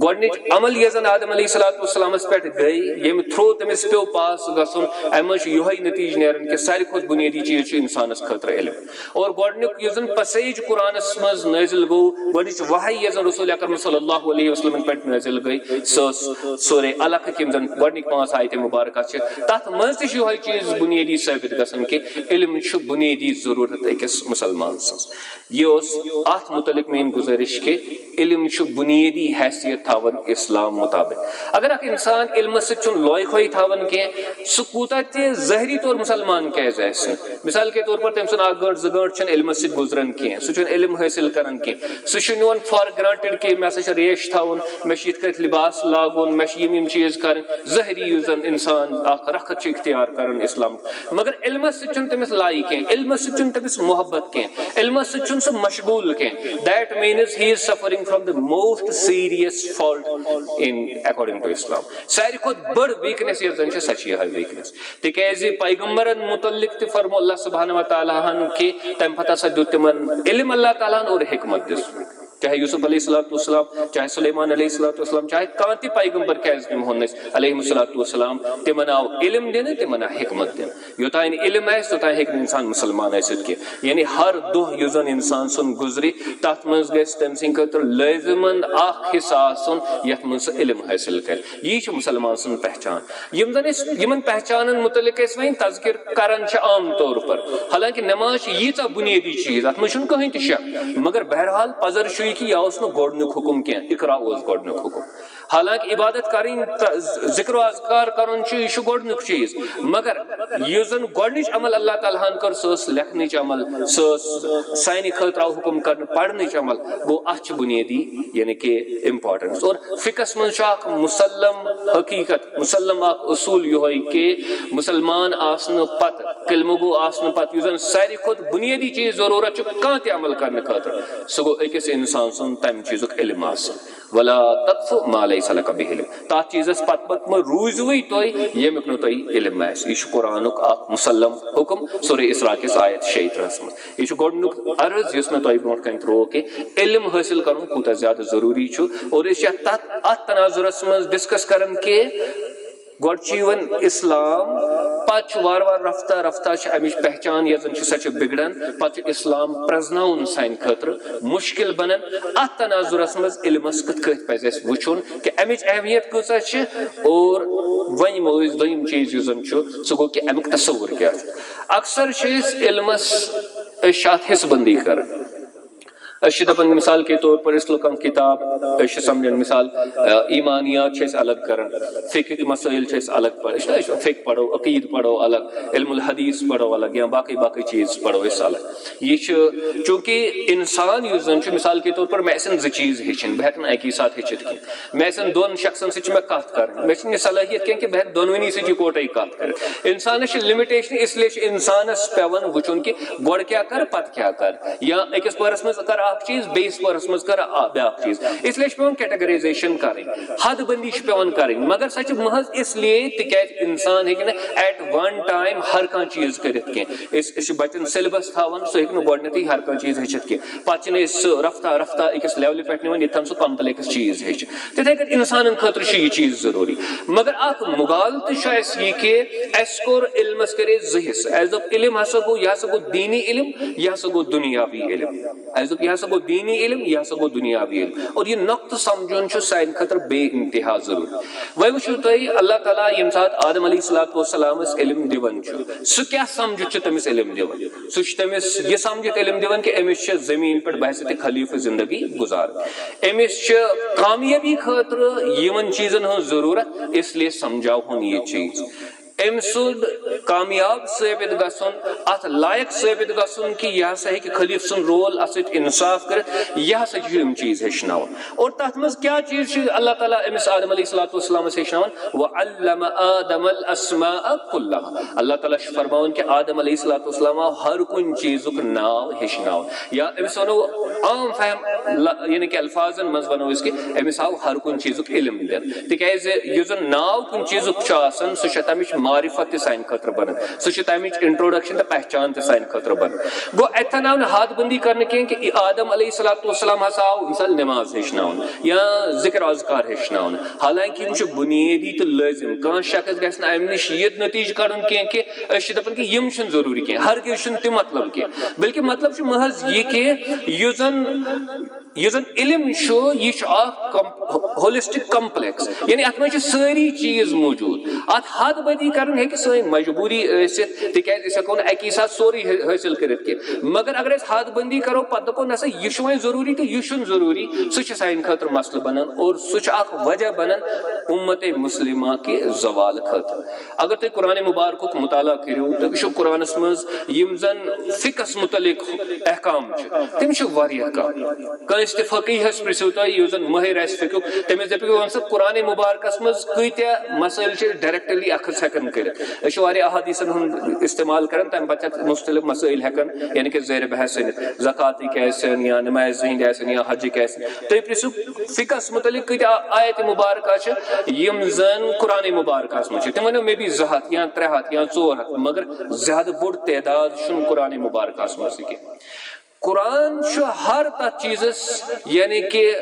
گۄڈٕنِچ عمل یۄس زن آدم علیہ الصلوۃ والسلامس پٮ۪ٹھ گٔے، ییٚمہِ تھرو تٔمِس پیوٚو پاس گژھُن، امہِ منٛز چھُ یِہوے نتیٖجہٕ نیران کہِ ساروی کھۄتہٕ بُنیٲدی چیٖز چھُ انسانس خٲطرٕ علم۔ اور گۄڈٕنیُک یُس زن پسیج قرآنس منٛز نٲزِل گوٚو، گۄڈٕنِچ وحی یۄس زن رسول اکرم صلی اللہ علیہ وسلمن پٮ۪ٹھ نٲزِل گٔے، سۄ ٲس سورہ علق، یِم زن گۄڈٕنِکۍ پانٛژھ آیتِ مبارکہ چھِ۔ تتھ منٛز تہِ چھُ یِہوے چیٖز بُنیٲدی ثٲبت گژھان کہِ علم چھُ بُنیٲدی ضروٗرت أکِس مُسلمان سٕنٛز۔ یہِ اوس اتھ مُتعلق میٲنۍ گُزٲرِش کہِ علم چھُ بُنیٲدی حیثیت تھاوان اسلام مطابق۔ اگر اکھ انسان علمس سۭتۍ چھُنہٕ لوے کھوے تھاوان کینٛہہ، سُہ کوٗتاہ تہِ ظٲہری طور مسلمان کیازِ آسہِ نہٕ؟ مثال کے طور پر تٔمۍ سُنٛد اکھ گٲنٛٹھ زٕ گٲنٛٹھ چھُنہٕ علمس سۭتۍ گُزران کینٛہہ، سُہ چھُنہٕ علم حٲصِل کران کینٛہہ، سُہ چھُ نِوان for granted کہِ مےٚ ہسا چھُ ریش تھاوُن، مےٚ چھُ یِتھ کٲٹھۍ لباس لاگُن، مےٚ چھِ یِم یِم چیٖز کرٕنۍ۔ ظٲہری یُس زن انسان اکھ رخت چھُ اختیار کران اسلام، مگر علمس سۭتۍ چھُنہٕ تٔمِس لایہِ کینٛہہ، علمس سۭتۍ چھُنہٕ تٔمِس محبت کینٛہہ، علمس سۭتۍ چھُنہٕ سُہ مشغوٗل کینٛہہ۔ That means he is suffering from the most serious fault in according to Islam. ساروی کھۄتہٕ بٔڑ weakness یۄس زن چھِ، سۄ چھِ یِہے weakness۔ تِکیازِ پیغمبرن متعلق تہِ فرمو اللہ سبحانہ و تعالیٰ ہن کہِ تمہِ پتہٕ ہسا دیُت تِمن علم اللہ تعالیٰ ہن اور حکمت دِژ۔ چاہے یوسف علیہ الصلوۃ والسلام، چاہے سلیمان علیہ الصلوۃ والسلام، چاہے کانٛہہ تہِ پیغمبر کیازِ نِمہون أسۍ علیہ الصلوۃ والسلام، تِمن آو علم دِنہٕ، تِمن آو حکمت دِنہٕ۔ یوٚتام علم آسہِ، توٚتام ہیٚکہِ نہٕ انسان مسلمان ٲسِتھ کینٛہہ۔ یعنی ہر دۄہ یُس زن انسان سُنٛد گُزرِ، تتھ منٛز گژھِ تٔمۍ سٕنٛدِ خٲطرٕ لٲزمن اکھ حصہٕ آسُن، یتھ منٛز سُہ علم حٲصِل کرِ۔ یی چھِ مسلمان سٕنٛز پہچان۔ یِم زن أسۍ یِمن پہچانن متعلق أسۍ وۄنۍ تذکر کران چھِ عام طور پر، حالانکہ نماز چھِ ییٖژاہ بنیٲدی چیٖز، اتھ منٛز چھُنہٕ کٕہٕنۍ تہِ شک، مگر بہرحال پزر چھُ یہِ کہِ یہِ اوس نہٕ گۄڈنیُک حکم کینٛہہ، اقرا اوس گۄڈنیُک حکم۔ حالانکہ عبادت کرٕنۍ تہٕ ذکر و اذکار کرُن چھُ، یہِ چھُ گۄڈنیُک چیٖز، مگر یُس زن گۄڈنِچ عمل اللہ تعالیٰ ہن کٔر، سۄ ٲس لیکھنٕچ عمل، سۄ ٲس سانہِ خٲطرٕ آو حکم کرنہٕ پرنٕچ عمل، گوٚو اتھ چھِ بنیٲدی یعنی کہِ importance۔ اور فقہس منٛز چھُ اکھ مسلم حقیقت، مسلم اکھ اصوٗل یِہوٚے کہِ مسلمان آسنہٕ پتہٕ، کلمہٕ گوٚو آسنہٕ پتہٕ، یُس زن ساروی کھۄتہٕ بنیٲدی چیٖز ضروٗرت چھُ کانٛہہ تہِ عمل کرنہٕ خٲطرٕ، سُہ گوٚو أکِس انسان سُنٛد تمہِ چیٖزُک علم آسُن۔ ولا تقف ما لیس لک بہ علم۔ تتھ چیٖزس پتہٕ پتہٕ مہ روٗزوٕے تُہۍ، ییٚمیُک نہٕ تۄہہِ علم آسہِ۔ یہِ چھُ قرآنُک اکھ مسلم حکم، سورہ اسراء کِس آیت شیٚیہِ ترٕٛہس منٛز۔ یہِ چھُ گۄڈٕنیُک عرض یُس مےٚ تۄہہِ برونٛٹھ کنہِ ترٛوو کہِ علم حٲصِل کرُن کوٗتاہ زیادٕ ضروٗری چھُ، اور أسۍ چھِ اتھ، اتھ تناظرس منٛز discuss کران کہِ گۄڈٕ چھُ یِوان اسلام، پتہٕ چھُ وارٕ وارٕ رفتہ رفتہ چھِ امِچ پہچان یۄس زن چھِ، سۄ چھِ بگڑان، پتہٕ چھُ اسلام پرزناوُن سانہِ خٲطرٕ مشکل بنان۔ اتھ تناظرس منٛز علمس کِتھ کٲٹھۍ پزِ اسہِ وٕچھُن کہِ امِچ اہمیت کۭژاہ چھِ، اور وۄنۍ یِمو أسۍ دوٚیِم چیٖز یُس زن چھُ، سُہ گوٚو کہِ امیُک تصور کیٛاہ چھُ۔ اکثر چھِ أسۍ علمس، أسۍ چھِ اتھ حصہٕ بندی کران۔ أسۍ چھِ دَپان، مثال کے طور پر، أسۍ تُلو کانٛہہ کِتاب، أسۍ چھِ سَمجھان، مثال، آ، ایٖمانیات چھِ أسۍ الگ کران، فقہٕکۍ مسٲیِل چھِ أسۍ الگ پَران، أسۍ چھِ، أسۍ چھِ فقہ پَرو، عقیٖد پَرو الگ، علم الحدیث پَرو الگ، یا باقٕے باقٕے چیٖز پَرو أسۍ الگ۔ یہِ چھُ، چوٗنٛکہِ اِنسان یُس زَن چھُ، مثال کے طور پر، مےٚ آسن زٕ چیٖز ہیٚچھِنۍ، بہٕ ہٮ۪کہٕ نہٕ اَکی ساتہٕ ہیٚچھِتھ کینٛہہ۔ مےٚ آسن دۄن شخصن سۭتۍ چھِ مےٚ کَتھ کَرٕنۍ، مےٚ چھِنہٕ یہِ صلٲحیت کینٛہہ کہِ بہٕ ہٮ۪کہٕ دۄنوٕنی سۭتۍ یِکوَٹَے کَتھ کٔرِتھ۔ اِنسانَس چھِ limitation، اس لیے چھُ اِنسانَس پٮ۪وان وٕچھُن کہِ گۄڈٕ کیٛاہ کَرٕ، پَتہٕ کیٛاہ کَرٕ۔ یا أکِس پورَس منٛز کَرٕ اَکھ چیٖز، بیٚیِس پورَس منٛز کَرٕ اَ-، بیٛاکھ چیٖز۔ اس لیے چھُ پٮ۪وان categorization کَرٕنۍ، حد بندی چھِ پٮ۪وان کَرٕنۍ، مگر سۄ چھِ محض اس لیے تِکیٛازِ اِنسان ہیٚکہِ نہٕ at one time ہر کانٛہہ چیٖز کٔرِتھ کینٛہہ۔ أسۍ، أسۍ چھِ بَچَن syllabus تھاوان، سُہ ہیٚکہِ نہٕ گۄڈٕنٮ۪تھٕے ہر کانٛہہ چیٖز ہیٚچھِتھ کینٛہہ۔ پَتہٕ چھِنہٕ أسۍ سُہ رفتہ رفتہ أکِس levelہِ پٮ۪ٹھ نِوان، ییٚتٮ۪ن سُہ complex چیٖز ہیٚچھِ۔ تِتھَے کٲٹھۍ اِنسانَن خٲطرٕ چھُ یہِ چیٖز ضروٗری۔ مگر اَکھ مُغالطہٕ چھُ اَسہِ یہِ کہِ اَسہِ کوٚر علمَس کٔرۍ أسۍ زٕ حصہٕ۔ اَسہِ دوٚپ، علم ہسا گوٚو، یہِ ہسا گوٚو دیٖنی علم، یہِ ہسا گوٚو دُنیاوی علم۔ اَسہِ دوٚپ، یہِ ہسا گوٚو دیٖنی علم، یہِ ہسا گوٚو دُنیاوی علم۔ اور یہِ نۄقطہٕ سَمجھُن چھُ سانہِ خٲطرٕ بے انتہا ضروٗری۔ وۄنۍ وٕچھِو تُہۍ، اللہ تعالیٰ ییٚمہِ ساتہٕ آدم علیہ الصلوۃ والسلامَس علم دِوان چھُ، سُہ کیٛاہ سَمجھِتھ چھُ تٔمِس علم دِوان؟ سُہ چھُ تٔمِس یہِ سَمجھِتھ علم دِوان کہِ أمِس چھِ زٔمیٖن پٮ۪ٹھ بحیثیت خلیفہٕ زندگی گُزارٕنۍ۔ أمِس چھِ کامیٲبی خٲطرٕ یِمَن چیٖزَن ہٕنٛز ضروٗرت، اس لیے سَمجھاوہون یہِ چیٖز۔ أمۍ سُنٛد کامیاب ثٲبِت گژھُن، اَتھ لایق ثٲبِت گژھُن کہِ یہِ ہسا ہیٚکہِ خلیفہٕ سُنٛد role اَتھ سۭتۍ اِنصاف کٔرِتھ، یہِ ہسا چھِ یِم چیٖز ہیٚچھناوان۔ اور تَتھ منٛز کیٛاہ چیٖز چھِ اللہ تعالیٰ أمِس آدم علیہ الصلوۃ والسلامَس ہیٚچھناوان؟ وَعَلَّمَ آدَمَ الْأَسْمَاءَ كُلَّهَا۔ اللہ تعالیٰ چھُ فرماوان کہِ آدم علیہ الصلوۃ والسلام آو ہر کُنہِ چیٖزُک ناو ہیٚچھناوان۔ یا أمِس وَنو عام فہم ل-، یعنی کہِ الفاظن منٛز وَنو أسۍ کہِ أمِس آو ہر کُنہِ چیٖزُک علم دِنہٕ۔ تِکیٛازِ یُس زَن ناو کُنہِ چیٖزُک چھُ آسان، سُہ چھُ تَمِچ معرفت تہِ سانہِ خٲطرٕ بَنان، سُہ چھُ تَمِچ introduction تہٕ پہچان تہِ سانہِ خٲطرٕ بَنان۔ گوٚو، اَتہِ تھَن آو نہٕ حد بندی کرنہٕ کینٛہہ کہِ یہِ آدم علیہ الصلوۃ والسلام ہسا آو مثال نماز ہیٚچھناونہٕ یا ذکر اذکار ہیٚچھناونہٕ، حالانکہ یِم چھِ بنیٲدی تہٕ لٲزم۔ کانٛہہ شخص گژھِ نہٕ اَمہِ نِش یہِ نتیٖجہٕ کڑُن کینٛہہ کہِ أسۍ چھِ دپان کہِ یِم چھِنہٕ ضروٗری کینٛہہ، ہرگز چھُنہٕ تہِ مطلب کینٛہہ، بلکہِ مطلب چھُ محض یہِ کہِ یُس زن یُس زن علم چھُ، یہِ چھُ اکھ ہولیسٹک کمپلیکس، یعنی اتھ منٛز چھِ سٲری چیٖز موجود۔ اتھ حد بندی کرُن ہیٚکہِ سٲنۍ مجبوری ٲسِتھ، تِکیازِ أسۍ ہٮ۪کو نہٕ اکی ساتہٕ سورُے حٲ- حٲصِل کٔرِتھ کینٛہہ۔ مگر اگر أسۍ حد بندی کرو، پتہٕ دپو نسا یہِ چھُ وۄنۍ ضروٗری تہٕ یہِ چھُنہٕ ضروٗری، سُہ چھُ سانہِ خٲطرٕ مسلہٕ بنان اور سُہ چھُ اکھ وجہ بنان امت مسلمہ کہِ زوال خٲطرٕ۔ اگر تُہۍ قرآن مبارکُک مطالعہ کٔرِو، تُہۍ وٕچھِو قرآنس منٛز یِم زن فقہس متعلق احکام چھِ، تِم چھِ واریاہ کم۔ کٲنٛسہِ تہِ فقیٖہس پرٛژھِو تُہۍ، یُس زن مٲہِر آسہِ فقہُک، تٔمِس دٔپِو، "وَن سا، قرآن مبارکس منٛز کۭتیاہ مسٲیل چھِ ڈائریکٹلی اکھ أکۍ ہٮ۪کان کٔرِتھ؟" أسۍ چھِ واریاہ احادیثن ہُنٛد استعمال کران، تمہِ پتہٕ چھِ اَتھ مختلف مسٲیل ہٮ۪کان، یعنی کہِ زیر بحث ٲنِتھ، زکاتٕکۍ آسن یا نمازِ ہٕنٛدۍ آسن یا حجٕکۍ آسن۔ تُہۍ پرٛژھِو، فقہس متعلق کۭتیاہ آیت مبارکہ چھِ، یِم زن قرآن مبارکس منٛز چھِ؟ تِم ؤنِو مےٚ بی زٕ ہتھ یا ترٛےٚ ہتھ یا ژور ہتھ، مگر زیادٕ بوٚڑ تعداد چھُنہٕ قرآن مبارکس منٛز تہِ کینٛہہ۔ قرآن چھُ ہر تتھ چیٖزس، یعنی کہِ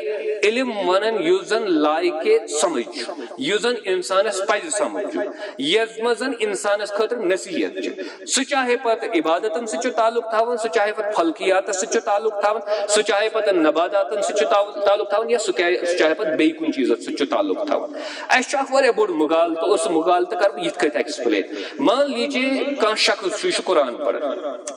علم ونان، یُس زن لایقِ سمجھ چھُ، یُس زن انسانس پزِ سمجھُن، یتھ منٛز زن انسانس خٲطرٕ نصیحت چھِ۔ سُہ چاہے پتہٕ عبادتن سۭتۍ چھُ تعلق تھاوان، سُہ چاہے پتہٕ فلکیاتس سۭتۍ چھُ تعلق تھاوان، سُہ چاہے پتہٕ نباتاتن سۭتۍ چھُ تعلق، تعلق تھاوان، یا سُہ چاہے، سُہ چاہے پتہٕ بیٚیہِ کُنہِ چیٖزس سۭتۍ چھُ تعلق تھاوان۔ اَسہِ چھُ اکھ واریاہ بوٚڑ مغالطہٕ، اور سُہ مغالطہٕ کرٕ بہٕ یِتھ کٲٹھۍ ایکسپلین۔ مان لیجیے، کانٛہہ شخص چھُ، یہِ چھُ قرآن پران،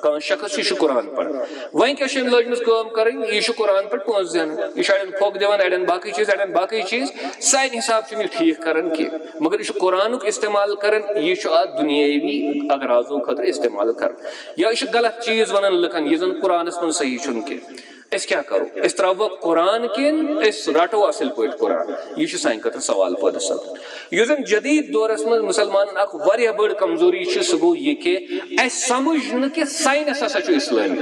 کانٛہہ شخص چھُ، یہِ چھُ قرآن پران۔ وۄنۍ کیٛاہ چھِ أمۍ لٲجمٕژ کٲم کرٕنۍ؟ یہِ چھُ قرآن پٮ۪ٹھ پونٛسہٕ زینان، یہِ چھُ اڑٮ۪ن پھۄکھ دِوان، اڑٮ۪ن باقٕے چیٖز، اڑٮ۪ن باقٕے چیٖز۔ سانہِ حساب چھُنہٕ یہِ ٹھیٖک کران کینٛہہ، مگر یہِ چھُ قرآنُک استعمال کران، یہِ چھُ اتھ دُنیٲوی اغراضو خٲطرٕ استعمال کران، یا یہِ چھُ غلط چیٖز ونان لُکن، یہِ زن قرآنس منٛز صحیح چھُنہٕ کینٛہہ۔ أسۍ کیٛاہ کرو؟ أسۍ ترٛاوو قرآن کِنہٕ أسۍ رٹو اصل پٲٹھۍ قرآن؟ یہِ چھُ سانہِ خٲطرٕ سوال پٲدٕ سپدان۔ یُس زن جدید دورس منٛز مسلمانن اکھ واریاہ بٔڑ کمزوری چھِ، سُہ گوٚو یہِ کہِ اَسہِ سمجھ نہٕ کہِ ساینس ہسا چھُ اسلٲمی۔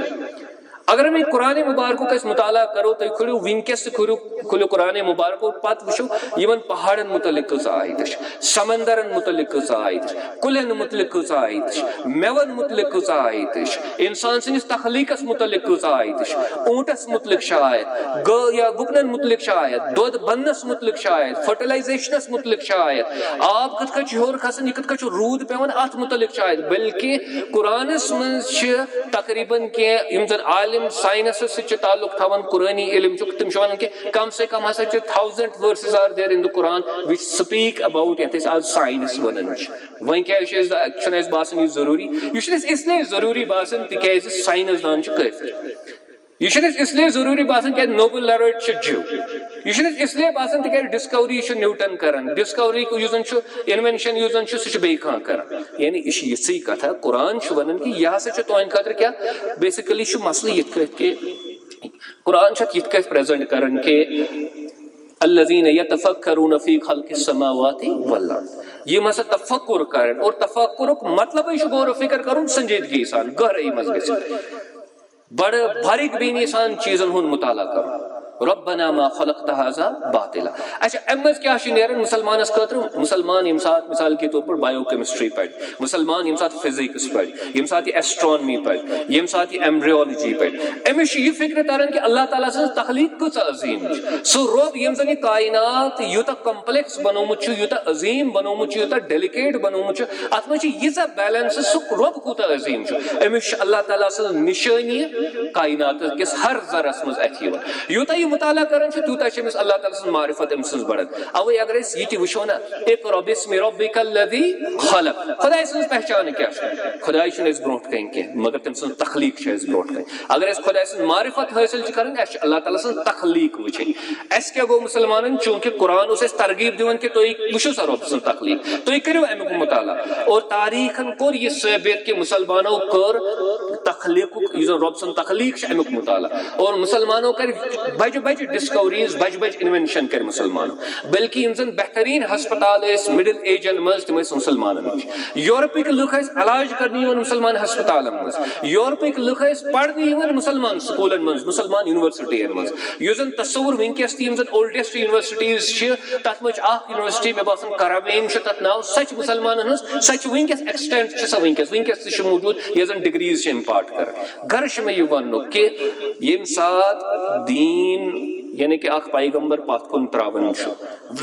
اگر وۄنۍ قرآن مبارکُک أسۍ مطالعہ کرو، تُہۍ کھُلِو وٕنکیٚس تہِ کھُلِو، کھُلِو قرآن مبارک اور پتہٕ وٕچھِو یِمن پہاڑن متعلق کۭژاہ آیتہٕ چھِ، سمندرن متعلق کۭژاہ آیتہٕ چھِ، کُلٮ۪ن متعلق کۭژاہ آیتہٕ چھِ، مٮ۪ون متعلق کۭژاہ آیتہٕ چھِ، انسان سٕنٛدِس تخلیقس متعلق کۭژاہ آیتہٕ چھِ، اوٗنٹس متعلق چھِ آیت، گٲو یا گُپنن متعلق چھِ آیت، دۄد بننس متعلق چھِ آیت، فرٹیلائزیشنس متعلق چھِ آیت، آب کِتھ کٔنۍ چھُ ہیوٚر کھسان، یہِ کِتھ کٔنۍ چھُ روٗد پٮ۪وان، اتھ متعلق چھِ آیت۔ بلکہِ قرآنس منٛز چھِ تقریباً کینٛہہ یِم زن عالم ساینسس سۭتۍ چھِ تعلق تھاوان، قرآنی علم چھُ، تِم چھِ ونان کہِ کم سے کم ہسا چھِ thousand verses are there in the Quran which speak about یتھ أسۍ آز ساینس ونان چھِ۔ وۄنۍ کیٛازِ چھُ اَسہِ، چھُنہٕ اَسہِ باسان یہِ ضروٗری؟ یہِ چھُنہٕ اَسہِ اس لیے ضروٗری باسان تِکیٛازِ ساینس دان چھِ کٲفر۔ یہِ چھُنہٕ اَسہِ اس لیے ضروٗری باسان کیٛازِ نوبل لریٹ چھِ جِو۔ یہِ چھُنہٕ اَسہِ اس لیے باسان تِکیٛازِ ڈسکوری چھُ نیوٹن کران، ڈسکوری یُس زن چھُ، انوینشن یُس زن چھُ، سُہ چھُ بیٚیہِ کانٛہہ کران۔ یعنی یہِ چھِ یِژٕے کتھا، قرآن چھُ ونان کہِ یہِ ہسا چھُ تُہنٛدِ خٲطرٕ کیٛاہ، basically چھُ مسلہٕ یِتھ کٲٹھۍ کہِ قرآن چھُ اَتھ یِتھ کٲٹھۍ پریزنٹ کران کہِ الذين يتفكرون في خلق السماوات والارض، یِم ہسا تفکر کرن، اور تفکرُک مطلبٕے چھُ غور و فکر کرُن سنجیدگی سان، گہرٲیی منٛز گٔژھِتھ، بڑٕ باریک بینی سان چیٖزن ہُنٛد مطالعہ کرُن۔ ربنا ما خلقت هذا باطلا۔ اچھا، اَمہِ منٛز کیٛاہ چھُ نیران مُسلمانس خٲطرٕ؟ مُسلمان ییٚمہِ ساتہٕ مثال کے طور پر بایو کیمسٹری پرِ، مُسلمان ییٚمہِ ساتہٕ فزکس پرِ، ییٚمہِ ساتہٕ یہِ ایسٹرانمی پرِ، ییٚمہِ ساتہٕ یہِ ایمبریولوجی پرِ، أمِس چھُ یہِ فکرِ تران کہِ اللہ تعالیٰ سٕنٛز تخلیق کۭژاہ عظیٖم چھِ۔ سُہ رۄب ییٚمۍ زن یہِ کائنات یوٗتاہ کمپلیکس بنوومُت چھُ، یوٗتاہ عظیٖم بنوومُت چھُ، یوٗتاہ ڈیلیکیٹ بنوومُت چھُ، اتھ منٛز چھِ ییٖژاہ بیلنس، سُہ رۄب کوٗتاہ عظیٖم چھُ۔ أمِس چھِ اللہ تعالیٰ سٕنٛز نشٲنی کائنات کِس ہر ذرس منٛز اتھِ یِوان۔ یوٗتاہ یہِ مطالعہ کران چھُ، تیوٗتاہ چھِ أمِس اللہ تعالیٰ سٕنٛز معرفت أمۍ سٕنٛز بڑان۔ اوے اگر أسۍ یہِ تہِ وٕچھو نا، اقرا باسم ربک الذی خلق، خداے سٕنٛز پہچان کیٛاہ چھِ؟ خداے چھُنہٕ اَسہِ برونٛٹھ کنہِ کینٛہہ، مگر تٔمۍ سٕنٛز تخلیق چھِ اَسہِ برونٛٹھ کنہِ۔ اگر أسۍ خداے سٕنٛز معرفت حٲصِل چھِ کرٕنۍ، اَسہِ چھِ اللہ تعالیٰ سٕنٛز تخلیق وٕچھِنۍ۔ اَسہِ کیٛاہ گوٚو مُسلمانن؟ چوٗنٛکہِ قرآن اوس اَسہِ ترغیب دِوان کہِ تُہۍ وٕچھِو سا رۄب سٕنٛز تخلیق، تُہۍ کٔرِو اَمیُک مطالعہ۔ اور تاریخن کوٚر یہِ ثٲبت کہِ مُسلمانو کٔر تخلیقُک، یُس زن رۄب سٕنٛز تخلیق چھِ، اَمیُک مطالعہ۔ اور مُسلمانو کٔرۍ بجہِ بجہِ ڈسکوریز، بجہِ بجہِ انوینشن کٔرۍ مُسلمانو۔ بلکہِ یِم زن بہترین ہسپتال ٲسۍ مڈل ایجن منٛز، تِم ٲسۍ مُسلمانن نِش۔ یورپٕکۍ لُکھ ٲسۍ علاج کرنہِ یِوان مُسلمان ہسپتالن منٛز، یورپٕکۍ لُکھ ٲسۍ پرنہِ یِوان مُسلمان سکوٗلن منٛز، مُسلمان یونیورسٹین منٛز۔ یُس زن تصور وٕنکیٚس تہِ یِم زن اولڈیسٹ یونیورسٹیز چھِ، تتھ منٛز چھِ اکھ یونیورسٹی، مےٚ باسان قروین چھُ تتھ ناو، سۄ چھِ مُسلمانن ہٕنٛز، سۄ چھِ وٕنکیٚس ایکسٹینڈ چھِ سۄ وٕنکیٚس، وٕنکیٚس تہِ چھُ موجود، یۄس زن ڈگریز چھِ امپارٹ کران۔ غرض چھُ مےٚ یہِ وننُک کہِ ییٚمہِ ساتہٕ دیٖن یعنی کہِ اکھ پیغمبر پتھ کُن تراوان چھُ،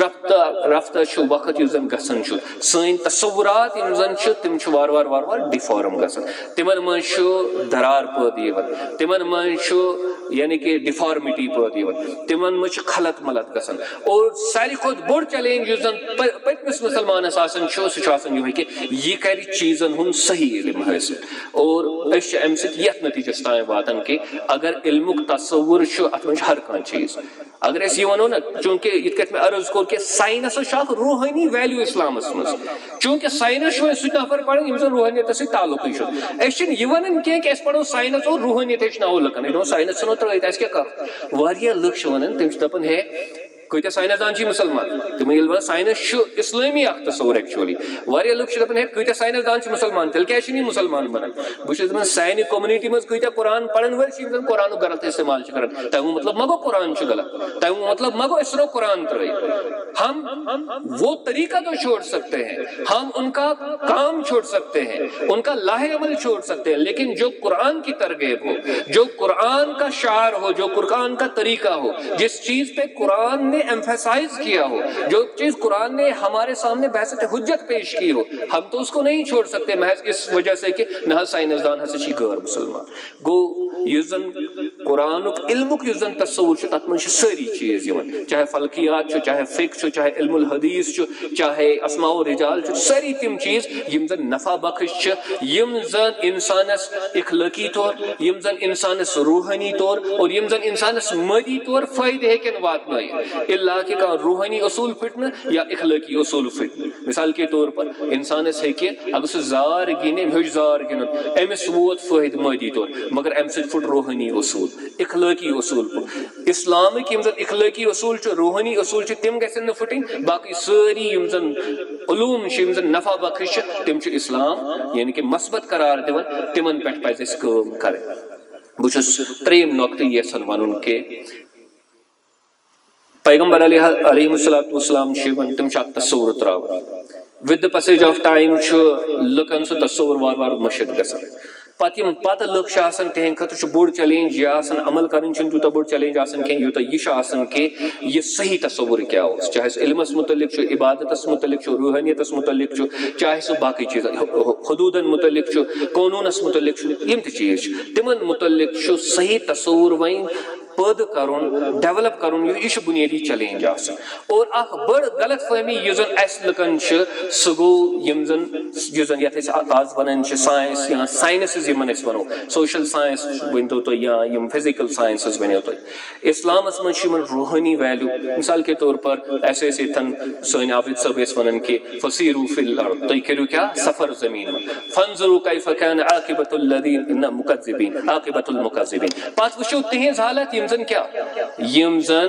رفتہ رفتہ چھُ وقت یُس زن گژھان چھُ، سٲنۍ تصورات یِم زن چھِ، تِم چھِ وارٕ وارٕ وارٕ وارٕ ڈِفارم گژھان۔ تِمن منٛز چھُ درار پٲدٕ یِوان، تِمن منٛز چھُ یعنی کہِ ڈِفارمٹی پٲدٕ یِوان، تِمن منٛز چھُ خلط ملط گژھان۔ اور ساروی کھۄتہٕ بوٚڑ چیلنج یُس زن پ- پٔتمِس مسلمانس آسان چھُ، سُہ چھُ آسان یِہوٚے کہِ یہِ کرِ چیٖزن ہُنٛد صحیح علم حٲصِل۔ اور أسۍ چھِ امہِ سۭتۍ یتھ نتیٖجس تام واتان کہِ اگر علمُک تصور چھُ، اتھ منٛز چھُ ہر کانٛہہ چیٖز۔ اگر أسۍ یہِ ونو نہ، چوٗنٛکہِ یِتھ کٲٹھۍ مےٚ عرض کوٚر کہِ ساینس چھُ اکھ روحٲنی ویلیو اسلامس منٛز، چوٗنٛکہِ ساینس چھُ وۄنۍ سُہ نفر پران یِم زن روحٲنیتس سۭتۍ تعلقٕے چھُ۔ أسۍ چھِنہٕ یہِ ونان کینٛہہ کہِ أسۍ پرو ساینس اور روحٲنیت ہیٚچھناوو لُکن، أسۍ دپو ساینس ژھٕنو ترٲیِتھ، اَسہِ کیٛاہ کتھ؟ واریاہ لُکھ چھِ ونان، تِم چھِ دپان ہے کۭتیٛاہ ساینس دان چھِ مسلمان؟ تِمن ییٚلہِ ونان ساینس چھُ اسلٲمی اکھ تصور ایکچولی، واریاہ لُکھ چھِ دپان ہے کۭتیٛاہ ساینس دان چھِ مسلمان، تیٚلہِ کیٛازِ چھِنہٕ یِم مسلمان بنان؟ بہٕ چھُس دپان سانہِ کومنٹی منٛز کۭتیٛاہ قرآن پرن وٲلۍ چھِ یِم زن قرآنُک غلط استعمال چھِ کران، تمیُک مطلب ما گوٚو قرآن چھُ غلط؟ تمیُک مطلب ما گوٚو أسۍ ژھٕنو قرآن ترٲیِتھ؟ ہم وہ طریقہ تو چھوڑ سکتے ہیں، ہم ان کا کام چھوڑ سکتے ہیں، ان کا لائحہ عمل چھوڑ سکتے ہیں، لیکن جو قرآن کی ترغیب ہو، جو قرآن کا شعار ہو، جو قرآن کا طریقہ ہو، جس چیز پہ قرآن نے ایمفیسائز کیا ہو، جو چیز قرآن نے ہمارے سامنے بحث حجت پیش کی ہو، ہم تو اس کو نہیں چھوڑ سکتے محض اس وجہ سے کہ نہ سائنسدان ہسا چھ غیر مسلمان۔ گوٚو یُس زن قرآنُک علمُک یُس زن تصور چھُ، تتھ منٛز چھِ سٲری چیٖز یِوان، چاہے فلکیات چھُ، چاہے فقہ چھُ، چاہے علم الحدیث چھُ، چاہے اسماء و رجال چھُ، سٲری تِم چیٖز یِم زن نفع بخش چھِ، یِم زن انسانس اخلٲقی طور، یِم زن انسانس روحٲنی طور اور یِم زن انسانس مٲدی طور فٲیدٕ ہیٚکن واتنٲیِتھ۔ الا کہِ کانٛہہ روحٲنی اصوٗل پھٕٹنہٕ یا اخلٲقی اصوٗل پھٕٹنہٕ۔ مثال کے طور پر انسانس ہیٚکہِ اگر سُہ زار گِنٛدِ، أمۍ ہیوٚچھ زار گِنٛدُن، أمِس ووت فٲیدٕ مٲدی طور، مگر امہِ سۭتۍ پھُٹ روحٲنی اصوٗل، اخلٲقی اصوٗل پھُٹ۔ اسلامٕکۍ یِم زن اخلٲقی اصوٗل چھِ، روحٲنی اصوٗل چھِ، تِم گژھن نہٕ پھٕٹٕنۍ۔ باقٕے سٲری یِم زن علوٗم چھِ، یِم زن نفع بخش چھِ، تِم چھِ اسلام یعنی کہِ مثبت قرار دِوان، تِمن پٮ۪ٹھ پزِ اَسہِ کٲم کرٕنۍ۔ بہٕ چھُس ترٛیٚیِم نۄقطہٕ یژھان ونُن کہِ پیغمبر علیہ، علیہ الصلوۃ والسلام چھِ یِوان، تِم چھِ اکھ تصور تراوان۔ With the passage of time چھُ لُکن سُہ تصور وارٕ وارٕ مٔشِتھ گژھان۔ پتہٕ یِم پتہٕ لُکھ چھِ آسان، تِہنٛدِ خٲطرٕ چھُ بوٚڑ چیلنج یہِ آسان، عمل کرٕنۍ چھُنہٕ تیوٗتاہ بوٚڑ چیلنج آسان کینٛہہ، یوٗتاہ یہِ چھُ آسان کہِ یہِ صحیح تصور کیٛاہ اوس، چاہے سُہ علمس متعلق چھُ، عبادتس متعلق چھُ، روحٲنیتس متعلق چھُ، چاہے سُہ باقٕے چیٖزن، حدوٗدن متعلق چھُ، قونوٗنس متعلق چھُ، یِم تہِ چیٖز چھِ، تِمن متعلق چھُ صحیح تصور وۄنۍ پٲدٕ کرُن، ڈیولپ کرُن، یہِ چھُ بُنیٲدی چیلنج آسان۔ اور اکھ بٔڑ غلط فہمی یُس زن اسہِ لُکن چھِ، سُہ گوٚو یِم زن، یُس زن یتھ أسۍ آ-، آز ونان چھِ ساینس یا ساینسز یِمن أسۍ ونو، سوشل ساینس ؤنۍتو تُہۍ یا یِم فزیکل ساینسز ؤنِو تُہۍ۔ اسلامس منٛز چھِ یِمن روحٲنی ویلیو، مثال کے طور پر اسہِ ٲسۍ ییٚتٮ۪ن سٲنۍ عابد صٲب ٲسۍ ونان کہِ فسیرو فی الارض، تُہۍ کٔرِو کیٛاہ؟ سفر زمین منٛز۔ فانظروا کیف کان عاقبۃ الذین، نہ، مکذبین، عاقبۃ المکذبین۔ پتہٕ وٕچھِو تِہنٛز حالت، یِم زن کیٛاہ، یِم زن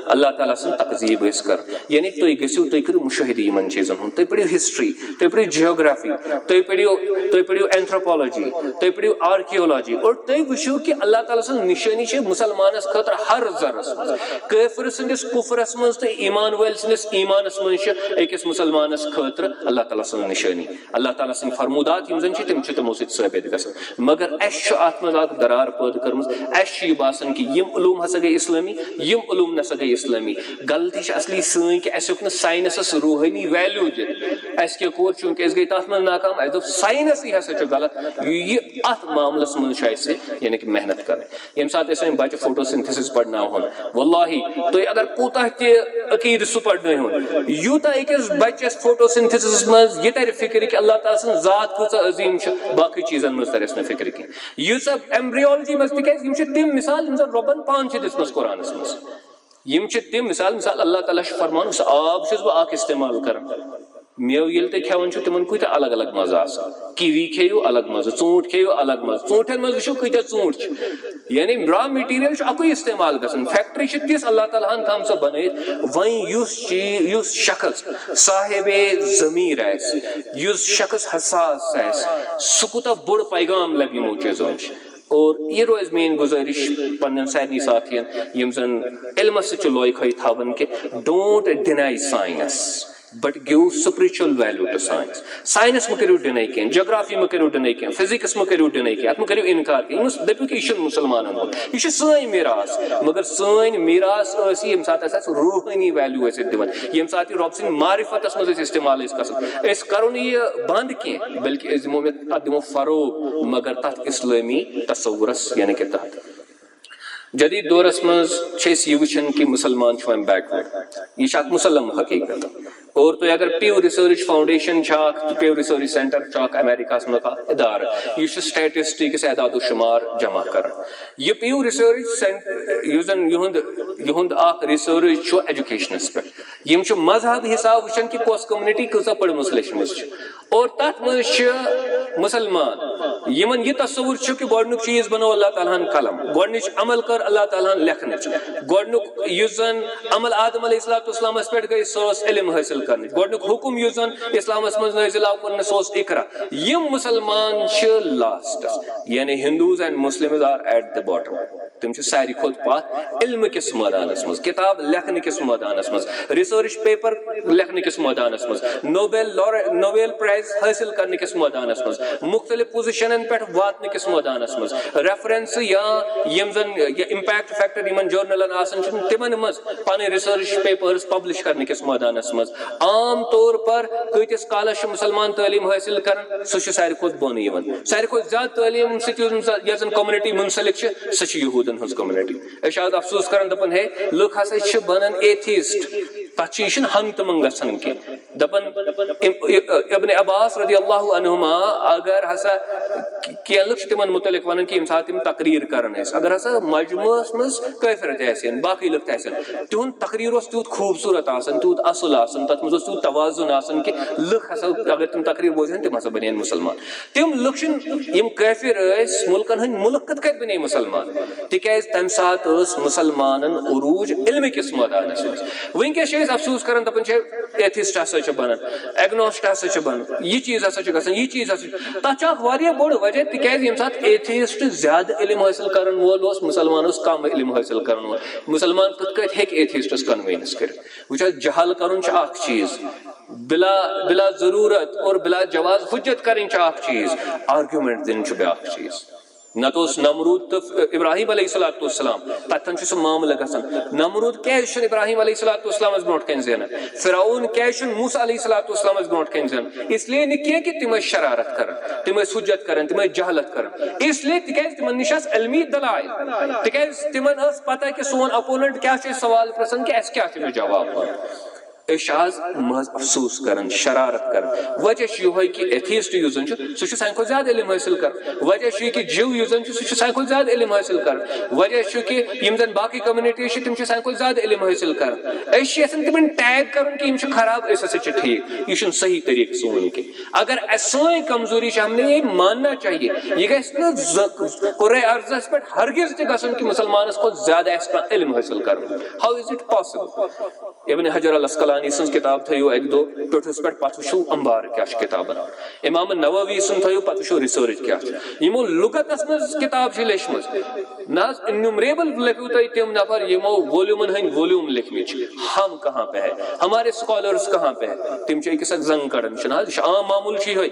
اللہ تعالیٰ سُنٛد تکذیب ٲسۍ کران۔ یعنی تُہۍ گٔژھِو، تُہۍ کٔرِو مُشٲہدٕ یِمن چیٖزن ہُنٛد، تُہۍ پٔرِو ہسٹری، تُہۍ پٔرِو جیوگرافی، تُہۍ پٔرِو، تُہۍ پٔرِو اینتھروپولوجی، تُہۍ پٔرِو آرکیولوجی، اور تُہۍ وٕچھِو کہِ اللہ تعالیٰ سٕنٛز نِشٲنی چھِ مُسلمانس خٲطرٕ ہر ذرس منٛز۔ کٲفر سٕنٛدِس کُفرس منٛز تہٕ ایمان وٲلۍ سٕنٛدِس ایمانس منٛز چھِ أکِس مُسلمانس خٲطرٕ اللہ تعالیٰ سٕنٛز نِشٲنی۔ اللہ تعالیٰ سٕنٛدۍ فرمودات یِم زن چھِ، تِم چھِ تِمو سۭتۍ ثٲبت گژھان۔ مگر اسہِ چھُ اتھ منٛز اکھ درار پٲدٕ کٔرمٕژ۔ اسہِ چھُ یہِ باسان کہِ یِم علوم ہسا گٔے اسلٲمی، یِم علوم نسا گٔے اسلٲمی۔ غلطی چھِ اصلی سٲنۍ کہِ اسہِ ہیوٚک نہٕ ساینسس روحٲنی ویلیو دِتھ۔ اسہِ کیٛاہ کوٚر، چوٗنٛکہِ أسۍ گٔے تتھ منٛز ناکام، اسہِ دوٚپ ساینسٕے ہسا چھُ غلط۔ یہِ اتھ معاملس منٛز چھُ اسہِ یعنی کہِ محنت کرٕنۍ۔ ییٚمہِ ساتہٕ أسۍ وۄنۍ بچہِ فوٹوسِنتھسِس پرناوہون، واللہ تُہۍ اگر کوٗتاہ تہِ عقیدٕ سُہ پرنٲوہون، یوٗتاہ أکِس بچس فوٹوسِنتھسِسس منٛز یہِ ترِ فکرِ کہِ اللہ تعالیٰ سٕنٛز ذات کۭژاہ عظیٖم چھِ، باقٕے چیٖزن منٛز ترٮ۪س نہٕ فکرِ کینٛہہ۔ ییٖژاہ ایمبریولوجی منٛز، تِکیازِ یِم چھِ تِم مثال یِم زن رۄبن پانہٕ چھِ دِژمٕژ قرآنس منٛز۔ یِم چھِ تِم مثال، مثال اللہ تعالیٰ چھُ فرماوان، یُس آب چھُس بہٕ اکھ استعمال کران، میوٕ ییٚلہِ تُہۍ کھٮ۪وان چھِو، تِمن کۭتیٛاہ الگ الگ مزٕ آسان۔ کیوی کھیٚیِو الگ مزٕ، ژوٗنٛٹھۍ کھیٚیِو الگ مزٕ، ژوٗنٛٹھٮ۪ن منٛز وٕچھِو کۭتیٛاہ ژوٗنٛٹھۍ چھِ۔ یعنی را مٹیریل چھُ اَکُے استعمال گژھان۔ فیکٹری چھِ تِژھ اللہ تعالیٰ ہن تھٲمژٕ بنٲیِتھ۔ وۄنۍ یُس چیٖز، یُس شخص صاحب ضمیٖر آسہِ، یُس شخص حساس آسہِ، سُہ کوٗتاہ بوٚڑ پیغام لبہِ یِمو چیٖزو نِش۔ اور یہِ روزِ میٲنۍ گُزٲرِش پننٮ۪ن سارنٕے ساتھین، یِم زن علمس سۭتۍ چھِ لوے کھٲے تھاوان، کہِ don't deny science۔ But give spiritual value to science. Science مہ کٔرِو deny کینٛہہ, geography مہ کٔرِو deny کینٛہہ, physics مہ کٔرِو deny کینٛہہ, اَتھ مہ کٔرِو اِنکار کینٛہہ. یہِ مہ دٔپِو کہِ یہِ چھُنہٕ مُسلمانَن ہُنٛد, یہِ چھُ سٲنۍ میٖراث. مگر سٲنۍ میٖراث ٲس یہِ ییٚمہِ ساتہٕ اَسہِ اَتھ روحٲنی value ٲسۍ أسۍ دِوان, ییٚمہِ ساتہٕ یہِ رۄب سٕنٛدِ معرفت منٛز أسۍ استعمال ٲسۍ گژھان. أسۍ کَرو نہٕ یہِ بنٛد کینٛہہ, بلکہِ أسۍ دِمو مےٚ اَتھ دِمو فروغ, مگر تَتھ اِسلٲمی تصورس یعنی کہِ تَتھ جدید دورس منٛز چھِ أسۍ یہِ وٕچھان کہِ مُسلمان چھِ وۄنۍ backward. یہِ چھِ اکھ مُسلم حقیٖقت. اور تُہۍ اگر Pew Research Foundation چھا اکھ, Pew Research Center چھُ اکھ امریکہس منٛز اکھ ادارٕ, یہِ چھُ statistics اعداد و شُمار جمع کران. یہِ Pew Research Center, یُس زن یِہُنٛد یِہُنٛد اکھ research چھُ educationس پٮ۪ٹھ, یِم چھِ مذہب حساب وٕچھان کہِ کۄس community کۭژاہ پٔرمٕژ لیچھمٕژ چھِ. اور تتھ منٛز چھِ مُسلمان, یِمن یہِ تصور چھُ کہِ گۄڈنیُک چیٖز بنوو اللہ تعالیٰ ہن قلم, گۄڈنِچ عمل کٔر اللہ تعالیٰ ہن لیکھنٕچ, گۄڈنیُک یُس زن عمل آدم علیہ الصلوۃ والسلامس پٮ۪ٹھ گٔے, سۄ ٲس علم حٲصِل کرنٕچ, گۄڈنیُک حُکم یُس زن اسلامس منٛز نٲزِل آو کرنہٕ, سُہ اوس اقرا. یِم مُسلمان چھِ lastس, یعنی Hindus and Muslims are at the bottom. تِم چھِ ساروی کھۄتہٕ پتھ علمہٕ کِس مٲدانس منٛز, کتاب لیکھنہٕ کِس مٲدانس منٛز, research paper لیکھنہٕ کِس مٲدانس منٛز, Nobel Laureate, Nobel Prize حٲصِل کرنہٕ کِس مٲدانس منٛز, مُختٔلِف positionن پٮ۪ٹھ واتنہٕ کِس مٲدانس منٛز, reference یا یِم زن یا impact factor یِمن journalن آسان چھِ, تِمن منٛز پنٕنۍ research papers publish کرنہٕ کِس مٲدانس منٛز. عام طور پر کۭتِس کالس چھِ مُسلمان تعلیٖم حٲصِل کران؟ سُہ چھُ ساروی کھۄتہٕ بۄن یِوان. ساروی کھۄتہٕ زیادٕ تعلیٖم سۭتۍ یُس مِثال یۄس زن community منسلک چھِ, سۄ چھِ یہوٗدن ہٕنٛز community. أسۍ چھِ آز افسوس کران, دپان ہے, لُکھ ہسا چھِ بنان atheist. تتھ چھِ, یہِ چھُنہٕ ہنٛگ تہٕ منٛگ گژھان کینٛہہ. دپان, ام-، ابن عباس رضی اللہ عنہما اگر ہسا کینٛہہ لُکھ چھِ تِمن مُتعلق ونان کہِ ییٚمہِ ساتہٕ تِم تقریر کران ٲسۍ, اگر ہسا مجموعس منٛز کٲفر تہِ آسن, باقٕے لُکھ تہِ آسن, تِہُنٛد تقریر اوس تیوٗت خوٗبصوٗرت آسان, تیوٗت اصل آسان, تتھ منٛز اوس تیوٗت توازن آسان کہِ لُکھ ہسا, اگر تِم تقریر بوزن, تِم ہسا بنن مُسلمان. تِم لُکھ چھِنہٕ, یِم کٲفر ٲسۍ مُلکن ہٕنٛدۍ مُلک کِتھ کٲٹھۍ بنے مُسلمان؟ تِکیازِ تمہِ ساتہٕ ٲس مُسلمانن عروٗج علمہٕ کِس مٲدانس منٛز. وٕنکیٚس چھِ أسۍ افسوس کران, دپان چھِ atheist ہسا چھِ بنان, agnostic ہسا چھِ بنان, یہِ چیٖز ہسا چھُ گژھان, یہِ چیٖز ہسا چھُ. تتھ چھُ اکھ واریاہ بوٚڑ وجہ, تِکیازِ ییٚمہِ ساتہٕ atheist زیادٕ علم حٲصِل کرن وول اوس, مُسلمان اوس کم علم حٲصِل کرن وول. مُسلمان کِتھ کٲٹھۍ ہیٚکہِ atheistس convince کٔرِتھ؟ وٕچھ حظ, جہل کرُن چھُ اکھ چیٖز, بلا بلا ضروٗرت اور بلا جواز حجت کرٕنۍ چھِ اکھ چیٖز, argument دِنۍ چھُ بیٛاکھ چیٖز. نتہٕ اوس نمروٗد تہٕ ابراہیم علیہ الصلوۃ والسلام, تتٮ۪ن چھُ سُہ معاملہٕ گژھان. نمروٗد کیازِ چھُنہٕ ابراہیم علیہ الصلوۃ والسلامس برونٛٹھ کنہِ زینان؟ فرعون کیازِ چھُنہٕ موسیٰ علیہ الصلوۃ والسلامس برونٛٹھ کنہِ زینان؟ اس لیے نہٕ کینٛہہ کہِ تِم ٲسۍ شرارت کران, تِم ٲسۍ حجت کران, تِم ٲسۍ جہالت کران. اس لیے تِکیازِ تِمن نِش آسہٕ علمی دلائل, تِکیازِ تِمن ٲس پتہ کہِ سون opponent کیٛاہ چھُ اَسہِ سوال پرژھان, کہِ اَسہِ کیٛاہ چھُ أمِس جواب وَنُن. أسۍ چھِ آز محض افسوس کران, شرارت کران. وجہ چھُ یِہوٚے کہِ atheist یُس زن چھُ, سُہ چھُ سانہِ کھۄتہٕ زیادٕ علم حٲصِل کران. وجہ چھُ یہِ کہِ Jew یُس زن چھُ, سُہ چھُ سانہِ کھۄتہٕ زیادٕ علم حٲصِل کران. وجہ چھُ کہِ یِم زن باقٕے communities چھِ, تِم چھِ سانہِ کھۄتہٕ زیادٕ علم حٲصِل کران. أسۍ چھِ یژھان تِمن tag کرُن کہِ یِم چھِ خراب, أسۍ ہسا چھِ ٹھیٖک. یہِ چھُنہٕ صحیح طریٖقہٕ سون کینٛہہ. اگر اَسہِ سٲنۍ کمزوری چھِ, ہم نے یہ ماننا چاہیے. یہِ گژھِ نہٕ ز-, کرے ارضس پٮ۪ٹھ ہرگز تہِ گژھُن کہِ مُسلمانس کھۄتہٕ زیادٕ آسہِ کانٛہہ علم حٲصِل کرُن. How is it possible? ابن حجر العسقلانی سٕنٛز کِتاب تھٲیِو اَکہِ دۄہ, پیوٚٹھُس پٮ۪ٹھ, پتہٕ وٕچھِو انبار کیٛاہ چھُ کِتابن. امام نووی سٕنٛز تھٲیِو, پتہٕ وٕچھِو research کیٛاہ چھُ. یِمو لُغتس منٛز کِتاب چھِ لیچھمٕژ, نہ حظ, innumerable لیکھِو تُہۍ تِم نفر یِمو volumeن ہٕنٛدۍ volume لیکھمٕتۍ چھِ. ہم کہاں پہ ہے؟ ہمارے scholars کہاں پہ ہے؟ تِم چھِ أکِس اکھ زنٛگ کڑان, چھُنہٕ حظ؟ یہِ چھُ عام معموٗل چھُ یِہوٚے.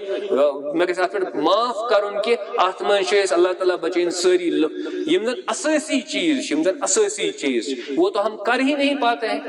مےٚ گژھِ اَتھ پٮ۪ٹھ معاف کرُن کہِ اَتھ منٛز چھِ أسۍ, اللہ تعالیٰ بچٲیِن سٲری لُکھ, یِم زن اسٲسی چیٖز چھِ, یِم زن اسٲسی چیٖز چھِ, وہ تو ہم کر ہی نہیں پاتے ہیں.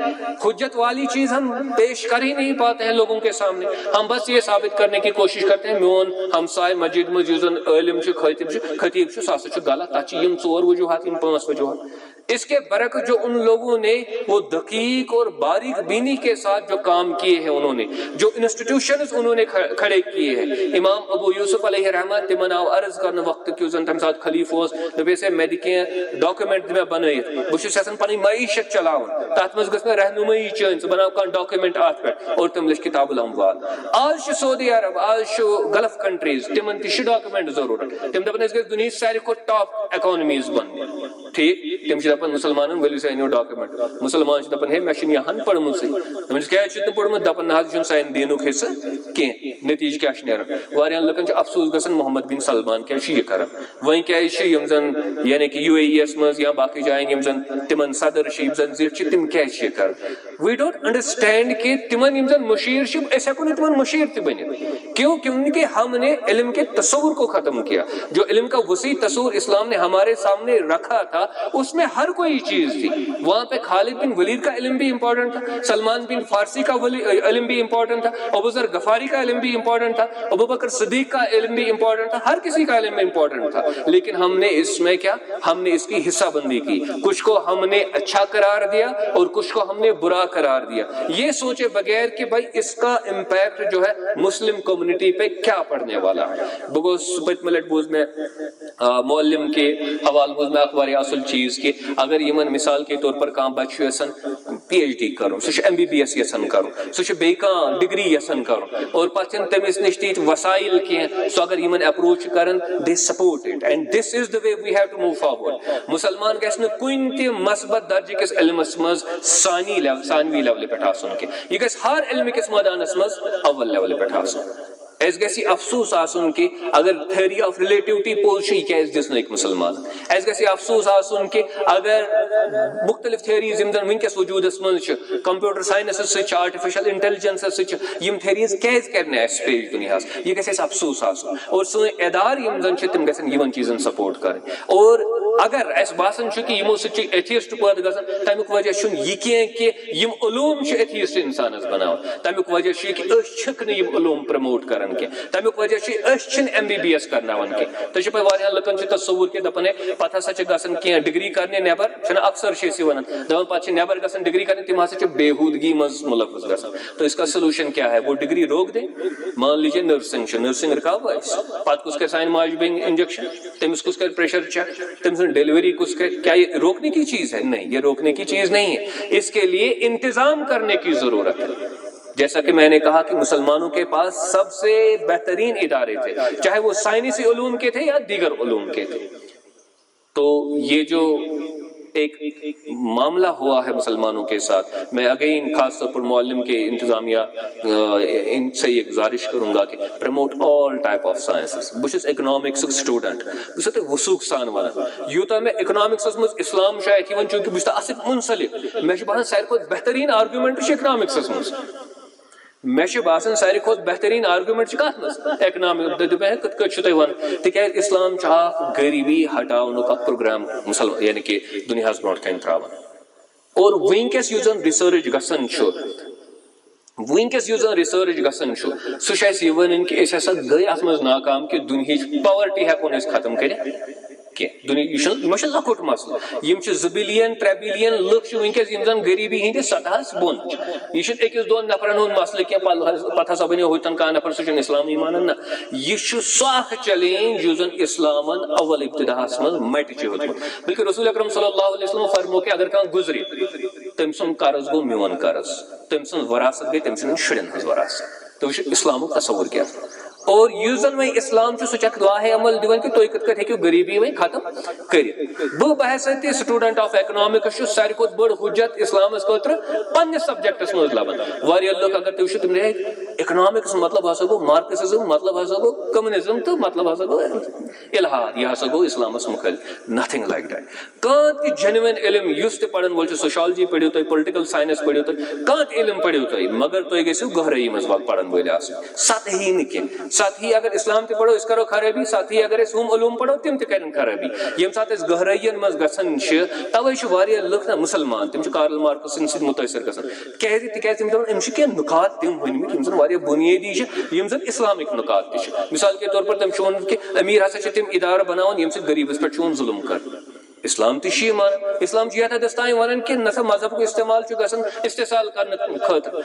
حجت والی چیز ہم پیش کر ہی نہیں پاتے ہیں لوگوں کے سامنے. ہم بس یہ ثابت کرنے کی کوشش کرتے ہیں, میون ہمسائے مسجد منٛز یُس زن عٲلِم چھُ, خٲطِب چھُ, خطیب چھُ, سُہ ہسا چھُ غلط. تَتھ چھِ یِم ژور وجوہات, یِم پانٛژھ وجوہات. اس کے برعکس جو ان لوگوں نے وہ دقیق اور باریک بینی کے ساتھ جو کام کیے ہیں انہوں نے, جو institutions انہوں نے کھ-, کھڑے کیے ہیں. امام ابو یوسف علیہ رحمہ, تِمن آو عرض کرنہٕ وقتہٕ کہِ یُس زن تَمہِ ساتہٕ خلیفہٕ اوس, دوٚپُس ہے, مےٚ دِ کینٛہہ document, دِ مےٚ بنٲیِتھ, بہٕ چھُس یژھان پنٕنۍ معیشت چلاوُن, تتھ منٛز گٔژھ مےٚ رہنمٲیی چٲنۍ, ژٕ بناو کانٛہہ document اتھ پٮ۪ٹھ. اور تٔمۍ لیٚچھ کتاب الاموال. آز چھُ سعودی عرب, آز چھُ Gulf countries, تِمن تہِ چھِ document ضروٗرت. تِم دپان أسۍ گٔژھۍ دُنیہٕچ ساروی کھۄتہٕ top economies بننہِ. ٹھیٖک, تِم چھِ دَپان مُسلمانَن، "ؤلِو سا أنِو ڈاکومنٹ۔" مُسلمان چھِ دَپان، "ہے، مےٚ چھُنہٕ یہِ ہَن پٔرمٕژٕے۔" دَپان چھِ، "کیٛازِ چھُکھ نہٕ پوٚرمُت؟" دَپان، "نہ حظ، یہِ چھُنہٕ سانہِ دیٖنُک حِصہٕ کینٛہہ۔" نتیٖجہٕ کیٛاہ چھُ نیران؟ واریاہَن لُکَن چھُ افسوٗس گژھان، "محمد بن سلمان کیٛازِ چھُ یہِ کران؟ وۄنۍ کیٛازِ چھِ یِم زَن، یعنی کہِ یوٗ اے ای یَس منٛز یا باقٕے جایَن یِم زَن تِمَن صدر چھِ، یِم زَن زِٹھۍ چھِ، تِم کیٛازِ چھِ یہِ کران؟" We don't understand کہ تِمَن یِم زَن مُشیٖر چھِ، أسۍ ہٮ۪کو نہٕ تِمَن مُشیٖر تہِ بٔنِتھ۔ کیوں؟ کیونکہ ہم نے علم کے تصور کو ختم کیا۔ جو علم کا وسیع تصور اسلام نے ہمارے سامنے رکھا تھا، اس میں ہر کوئی چیز تھی۔ وہاں پہ خالد بن ولید کا علم بھی امپورٹنٹ تھا، سلمان بن فارسی کا ولی-، علم بھی امپورٹنٹ تھا، ابو ذر غفاری کا علم بھی امپورٹنٹ تھا، ابو بکر صدیق کا علم بھی امپورٹنٹ تھا، ہر کسی کا علم امپورٹنٹ تھا۔ لیکن ہم نے اس میں کیا، ہم نے اس کی حصہ بندی کی۔ کچھ کو ہم نے اچھا قرار دیا اور کچھ کو ہم نے برا قرار دیا، یہ سوچے بغیر کہ بھائی، اس کا امپیکٹ جو ہے مسلم کمیونٹی پہ کیا پڑنے والا ہے۔ بہٕ گوس پٔتمہِ لٹہِ بوٗز مےٚ، آ، معلم کے حوالہٕ بوٗز مےٚ اکھ واریاہ اصل چیٖز کہ اگر یِمن مثال کے طور پر کانٛہہ بچہِ چھُ یژھان پی ایچ ڈی کرُن، سُہ چھُ ایم بی بی ایس یژھان کرُن، سُہ چھُ بیٚیہِ کانٛہہ ڈگری یژھان کرُن، اور پتہٕ چھِنہٕ تٔمِس نِش تیٖتۍ وسایل کینٛہہ، سُہ اگر یِمن اپروچ چھُ کران، they support it and this is the way we have to move forward۔ مسلمان گژھِ نہٕ کُنہِ تہِ مثبت درجہٕ کِس علمس منٛز ثانی لیو-، ثانوی لیولہِ پٮ۪ٹھ آسُن کینٛہہ، یہِ گژھِ ہر علمہٕ کِس مٲدانس منٛز اول لیولہِ پٮ۪ٹھ آسُن۔ اَسہِ گژھِ یہِ افسوٗس آسُن کہِ اگر theory of relativity پوٚز چھُ، یہِ کیٛازِ دِژ نہٕ أکۍ مُسلمانن؟ اَسہِ گژھِ یہِ افسوٗس آسُن کہِ اگر مُختٔلِف theories یِم زَن وٕنکیٚس وجوٗدَس منٛز چھِ، computer science سۭتۍ چھِ، artificial intelligence سۭتۍ چھِ، یِم theories کیٛازِ کَرِ نہٕ اَسہِ پیش دُنیاہَس؟ یہِ گژھِ اَسہِ افسوٗس آسُن۔ اور سٲنۍ ادارٕ یِم زَن چھِ، تِم گژھن یِمَن چیٖزَن support کَرٕنۍ۔ اور اگر اَسہِ باسان چھُ کہِ یِمو سۭتۍ چھِ atheist پٲدٕ گژھان، تَمیُک وجہ چھُنہٕ یہِ کینٛہہ کہِ یِم علوم چھِ atheist اِنسانَس بناوان۔ تَمیُک وجہ چھُ یہِ کہِ أسۍ چھِکھ نہٕ یِم علوم promote کران کینٛہہ۔ تَمیُک وجہ چھُ أسۍ چھِنہٕ ایم بی بی ایس کرناوان کینٛہہ۔ تُہۍ چھِو پَے، واریاہَن لُکَن چھُ تصوُر کہِ دَپان، ہے، پَتہٕ ہسا چھِ گژھان کینٛہہ ڈگری کرنہِ نٮ۪بر، چھِنہٕ افسر چھِ أسۍ یہِ وَنان، دَپان پَتہٕ چھِ نٮ۪بر گژھان ڈگری کرنہِ، تِم ہسا چھِ بے ہوٗدگی منٛز مُلوث گژھان۔ تو اس کا solution کیا ہے؟ وہ ڈگری روک دیں، مان لیجیے نرسنگ چھِ، نرسنگ رُکاوو أسۍ، پَتہٕ کُس کرِ سانہِ ماجہِ بیٚنہِ انجیکشن؟ تٔمِس کُس کرِ pressure check؟ تٔمۍ سٕنٛز delivery کُس کرِ؟ کیا یہ روکنے کی چیز ہے؟ نہیں، یہ روکنے کی چیز نہیں ہے۔ اس کے لیے انتظام کرنے کی ضرورت ہے۔ جیسا کہ میں نے کہا کہ مسلمانوں کے پاس سب سے بہترین ادارے تھے، چاہے وہ سائنسی علوم کے تھے یا دیگر علوم کے تھے۔ تو یہ جو ایک معاملہ ہوا ہے مسلمانوں کے ساتھ، میں اگین خاص طور پر معلم کے انتظامیہ، آ، ان سے یہ گزارش کروں گا کہ promote all type of sciences۔ بہٕ چھُس اکنامکسُک student، بہٕ چھُسو تۄہہِ وثوق سان ونان، یوٗتاہ مےٚ اکنامکسس منٛز اسلام چھُ اتہِ یِوان، چوٗنکہِ بہٕ چھُس تتھ سۭتۍ منسلک، مےٚ چھُ باسان ساروی کھۄتہٕ بہتریٖن argument چھُ اکنامکسس منٛز۔ مےٚ چھُ باسان ساروی کھۄتہٕ بہتریٖن argument چھُ کتھ منٛز؟ اکنامک۔ تُہۍ دٔپِو مےٚ، کِتھ کٲٹھۍ چھُو تُہۍ ونان؟ تِکیازِ اسلام چھُ اکھ غریبی ہٹاونُک اکھ پروگرام مسل-، یعنی کہِ دُنیاہس برونٛٹھ کنہِ تراوان۔ اور وٕنکیٚس یُس زن research گژھان چھُ، وٕنکیٚس یُس زن research گژھان چھُ، سُہ چھُ اَسہِ یہِ وَنان کہِ أسۍ ہسا گٔے اَتھ منٛز ناکام کہِ دُنہِچ poverty ہٮ۪کو نہٕ أسۍ ختم کٔرِتھ کینٛہہ۔ دُنیا، یہِ چھُنہٕ، یہِ ما چھُ لۄکُٹ مسلہٕ؟ یِم چھِ زٕ billion، ترٛےٚ billion لُکھ چھِ وٕنکیٚس، یِم زن غریٖبی ہٕنٛدِس سطحس بۄن چھِ۔ یہِ چھُنہٕ أکِس دۄن نفرن ہُنٛد مسلہٕ کینٛہہ، پل-، پتہٕ ہسا بنیو ہُتٮ۪ن کانٛہہ نفر، سُہ چھُنہٕ اسلام ایٖمانن نہ۔ یہِ چھُ سُہ اکھ challenge یُس زن اسلامن اول ابتداہس منٛز مٹہِ چھُ ہیوٚتمُت۔ بلکہِ رسول اکرم صلی اللہ علیہ وسلم فرمو کہِ اگر کانٛہہ گُزرِ، تٔمۍ سُنٛد قرض گوٚو میون قرض، تٔمۍ سٕنٛز وراثت گٔے تٔمۍ سٕنٛدٮ۪ن شُرٮ۪ن ہٕنٛز وراثت۔ تُہۍ وٕچھِو اِسلامُک تصوُر کیٛاہ۔ اور یُس زَن وۄنۍ اِسلام چھُ، سُہ چھُ اَکھ لایحہ عمل دِوان کہِ تُہۍ کِتھ کٲٹھۍ ہیٚکِو غریٖبی وۄنۍ ختم کٔرِتھ۔ بہٕ بحیثیت student of economics چھُس ساروی کھۄتہٕ بٔڑ حُجت اِسلامَس خٲطرٕ پنٛنِس subjectس منٛز لَبان۔ واریاہ لُکھ اگر تُہۍ وٕچھِو، تِم دَپَن، ہے، economics مطلب ہسا گوٚو Marxism، مطلب ہسا گوٚو communism تہٕ مطلب ہسا گوٚو الحاد، یہِ ہسا گوٚو اِسلامَس مُخٲلِف۔ Nothing like that۔ کانٛہہ تہِ genuine علم یُس تہِ پرن وول چھُ، sociology پٔرِو تُہۍ، political science پٔرِو تُہۍ، کانٛہہ تہِ علم پٔرِو تُہۍ، مگر تُہۍ گٔژھِو گہرٲیی منٛز پرن وٲلۍ آسٕنۍ۔ سطحی نہٕ کینٛہہ۔ سطحی اگر اسلام تہِ پرو، أسۍ کرو خرٲبی، سطحی اگر أسۍ ہُم علوم پرو، تِم تہِ کرن خرٲبی۔ ییٚمہِ ساتہٕ أسۍ گہرٲیین منٛز گژھان چھِ، توے چھِ واریاہ لُکھ نہ مسلمان، تِم چھِ کارل مارکسن سۭتۍ مُتٲثر گژھان۔ کیازِ؟ تِکیازِ تِم چھِ دپان، أمِس چھِ کینٛہہ نُکات تِم ؤنمٕتۍ، یِم زن واریاہ بُنیٲدی چھِ، یِم زن اسلامٕکۍ نُکات تہِ چھِ۔ مثال کے طور پر تِم چھِ ونان کہِ امیر ہسا چھِ تِم ادارٕ بناوان، ییٚمہِ سۭتۍ غریبس پٮ۪ٹھ چھُ یِوان ظُلم کرنہٕ۔ اسلام تہِ چھُ یہِ مانان۔ اسلام چھُ یتھ حدس تام ونان کہِ نسا مذہبُک استعمال چھُ گژھان استحصال کرنہٕ خٲطرٕ۔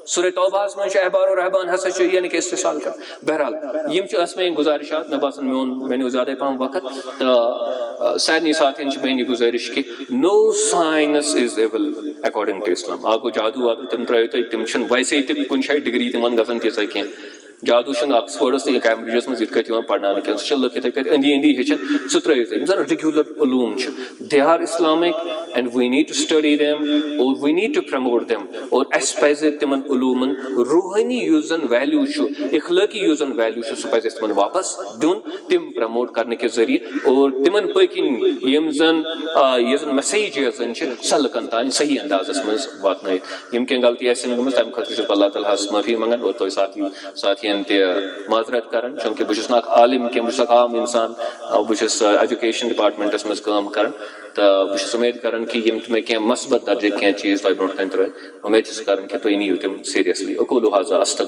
سورہ توبہس منٛز چھُ احبار و رہبان ہسا چھُ یعنی کہِ استحصال کران۔ بہرحال، یِم چھِ ٲسۍ میٲنۍ گزارشات۔ مےٚ باسان میون، مےٚ نیوٗ زیادے پہم وقت۔ تہٕ، آ، سارنٕے ساتھین چھِ میٲنۍ یہِ گزارش کہِ no science is evil according to Islam۔ اکھ گوٚو جادو وادو، تِم ترٲیِو تُہۍ، تِم چھِنہٕ ویسے تہِ کُنہِ جایہِ ڈگری تِمن گژھان تیٖژاہ کینٛہہ۔ جادو چھُنہٕ آکسفورڈس تہٕ کیمبرجس منٛز یِتھ کٲٹھۍ یِوان پرناونہٕ کینٛہہ، سُہ چھُ لُکھ یِتھے کٲٹھۍ أنٛدی أنٛدی ہیٚچھان، سُہ ترٲیِو تُہۍ۔ یِم زن ریگولر علوم چھِ، they are Islamic and we need to study them or we need to promote them، اور اَسہِ پزِ تِمن علومن روحٲنی یُس زن ویلیو چھُ، اخلٲقی یُس زن ویلیو چھُ، سُہ پزِ اَسہِ تِمن واپس دیُن، تِم پروموٹ کرنہٕ کہِ ذٔریعہٕ، اور تِمن پٔکۍ کِنۍ یِم زن آ، یۄس زن میسیج یۄس زن چھِ، سۄ لُکن تام صحیح اندازس منٛز واتنٲیِتھ۔ یِم کینٛہہ غلطی آسن گٔمٕژ، تمہِ خٲطرٕ چھُس بہٕ اللہ تعالیٰ ہس معٲفی منٛگان اور تۄہہِ ساتھی ساتھین تہِ معذرت کران، چونکہ بہٕ چھُس نہٕ اکھ عالم کینٛہہ، بہٕ چھُس اکھ عام انسان، آ، بہٕ چھُس، آ، ایجوکیشن ڈپارٹمنٹس منٛز کٲم کران، تہٕ بہٕ چھُس امید کران کہِ یِم تہِ مےٚ کینٛہہ مثبت درجٕکۍ کینٛہہ چیٖز تۄہہِ برونٛٹھ کنہِ ترٲے، امید چھُس کران کہِ تُہۍ نِیِو تِم سیریسلی۔ اقول هذا استغفر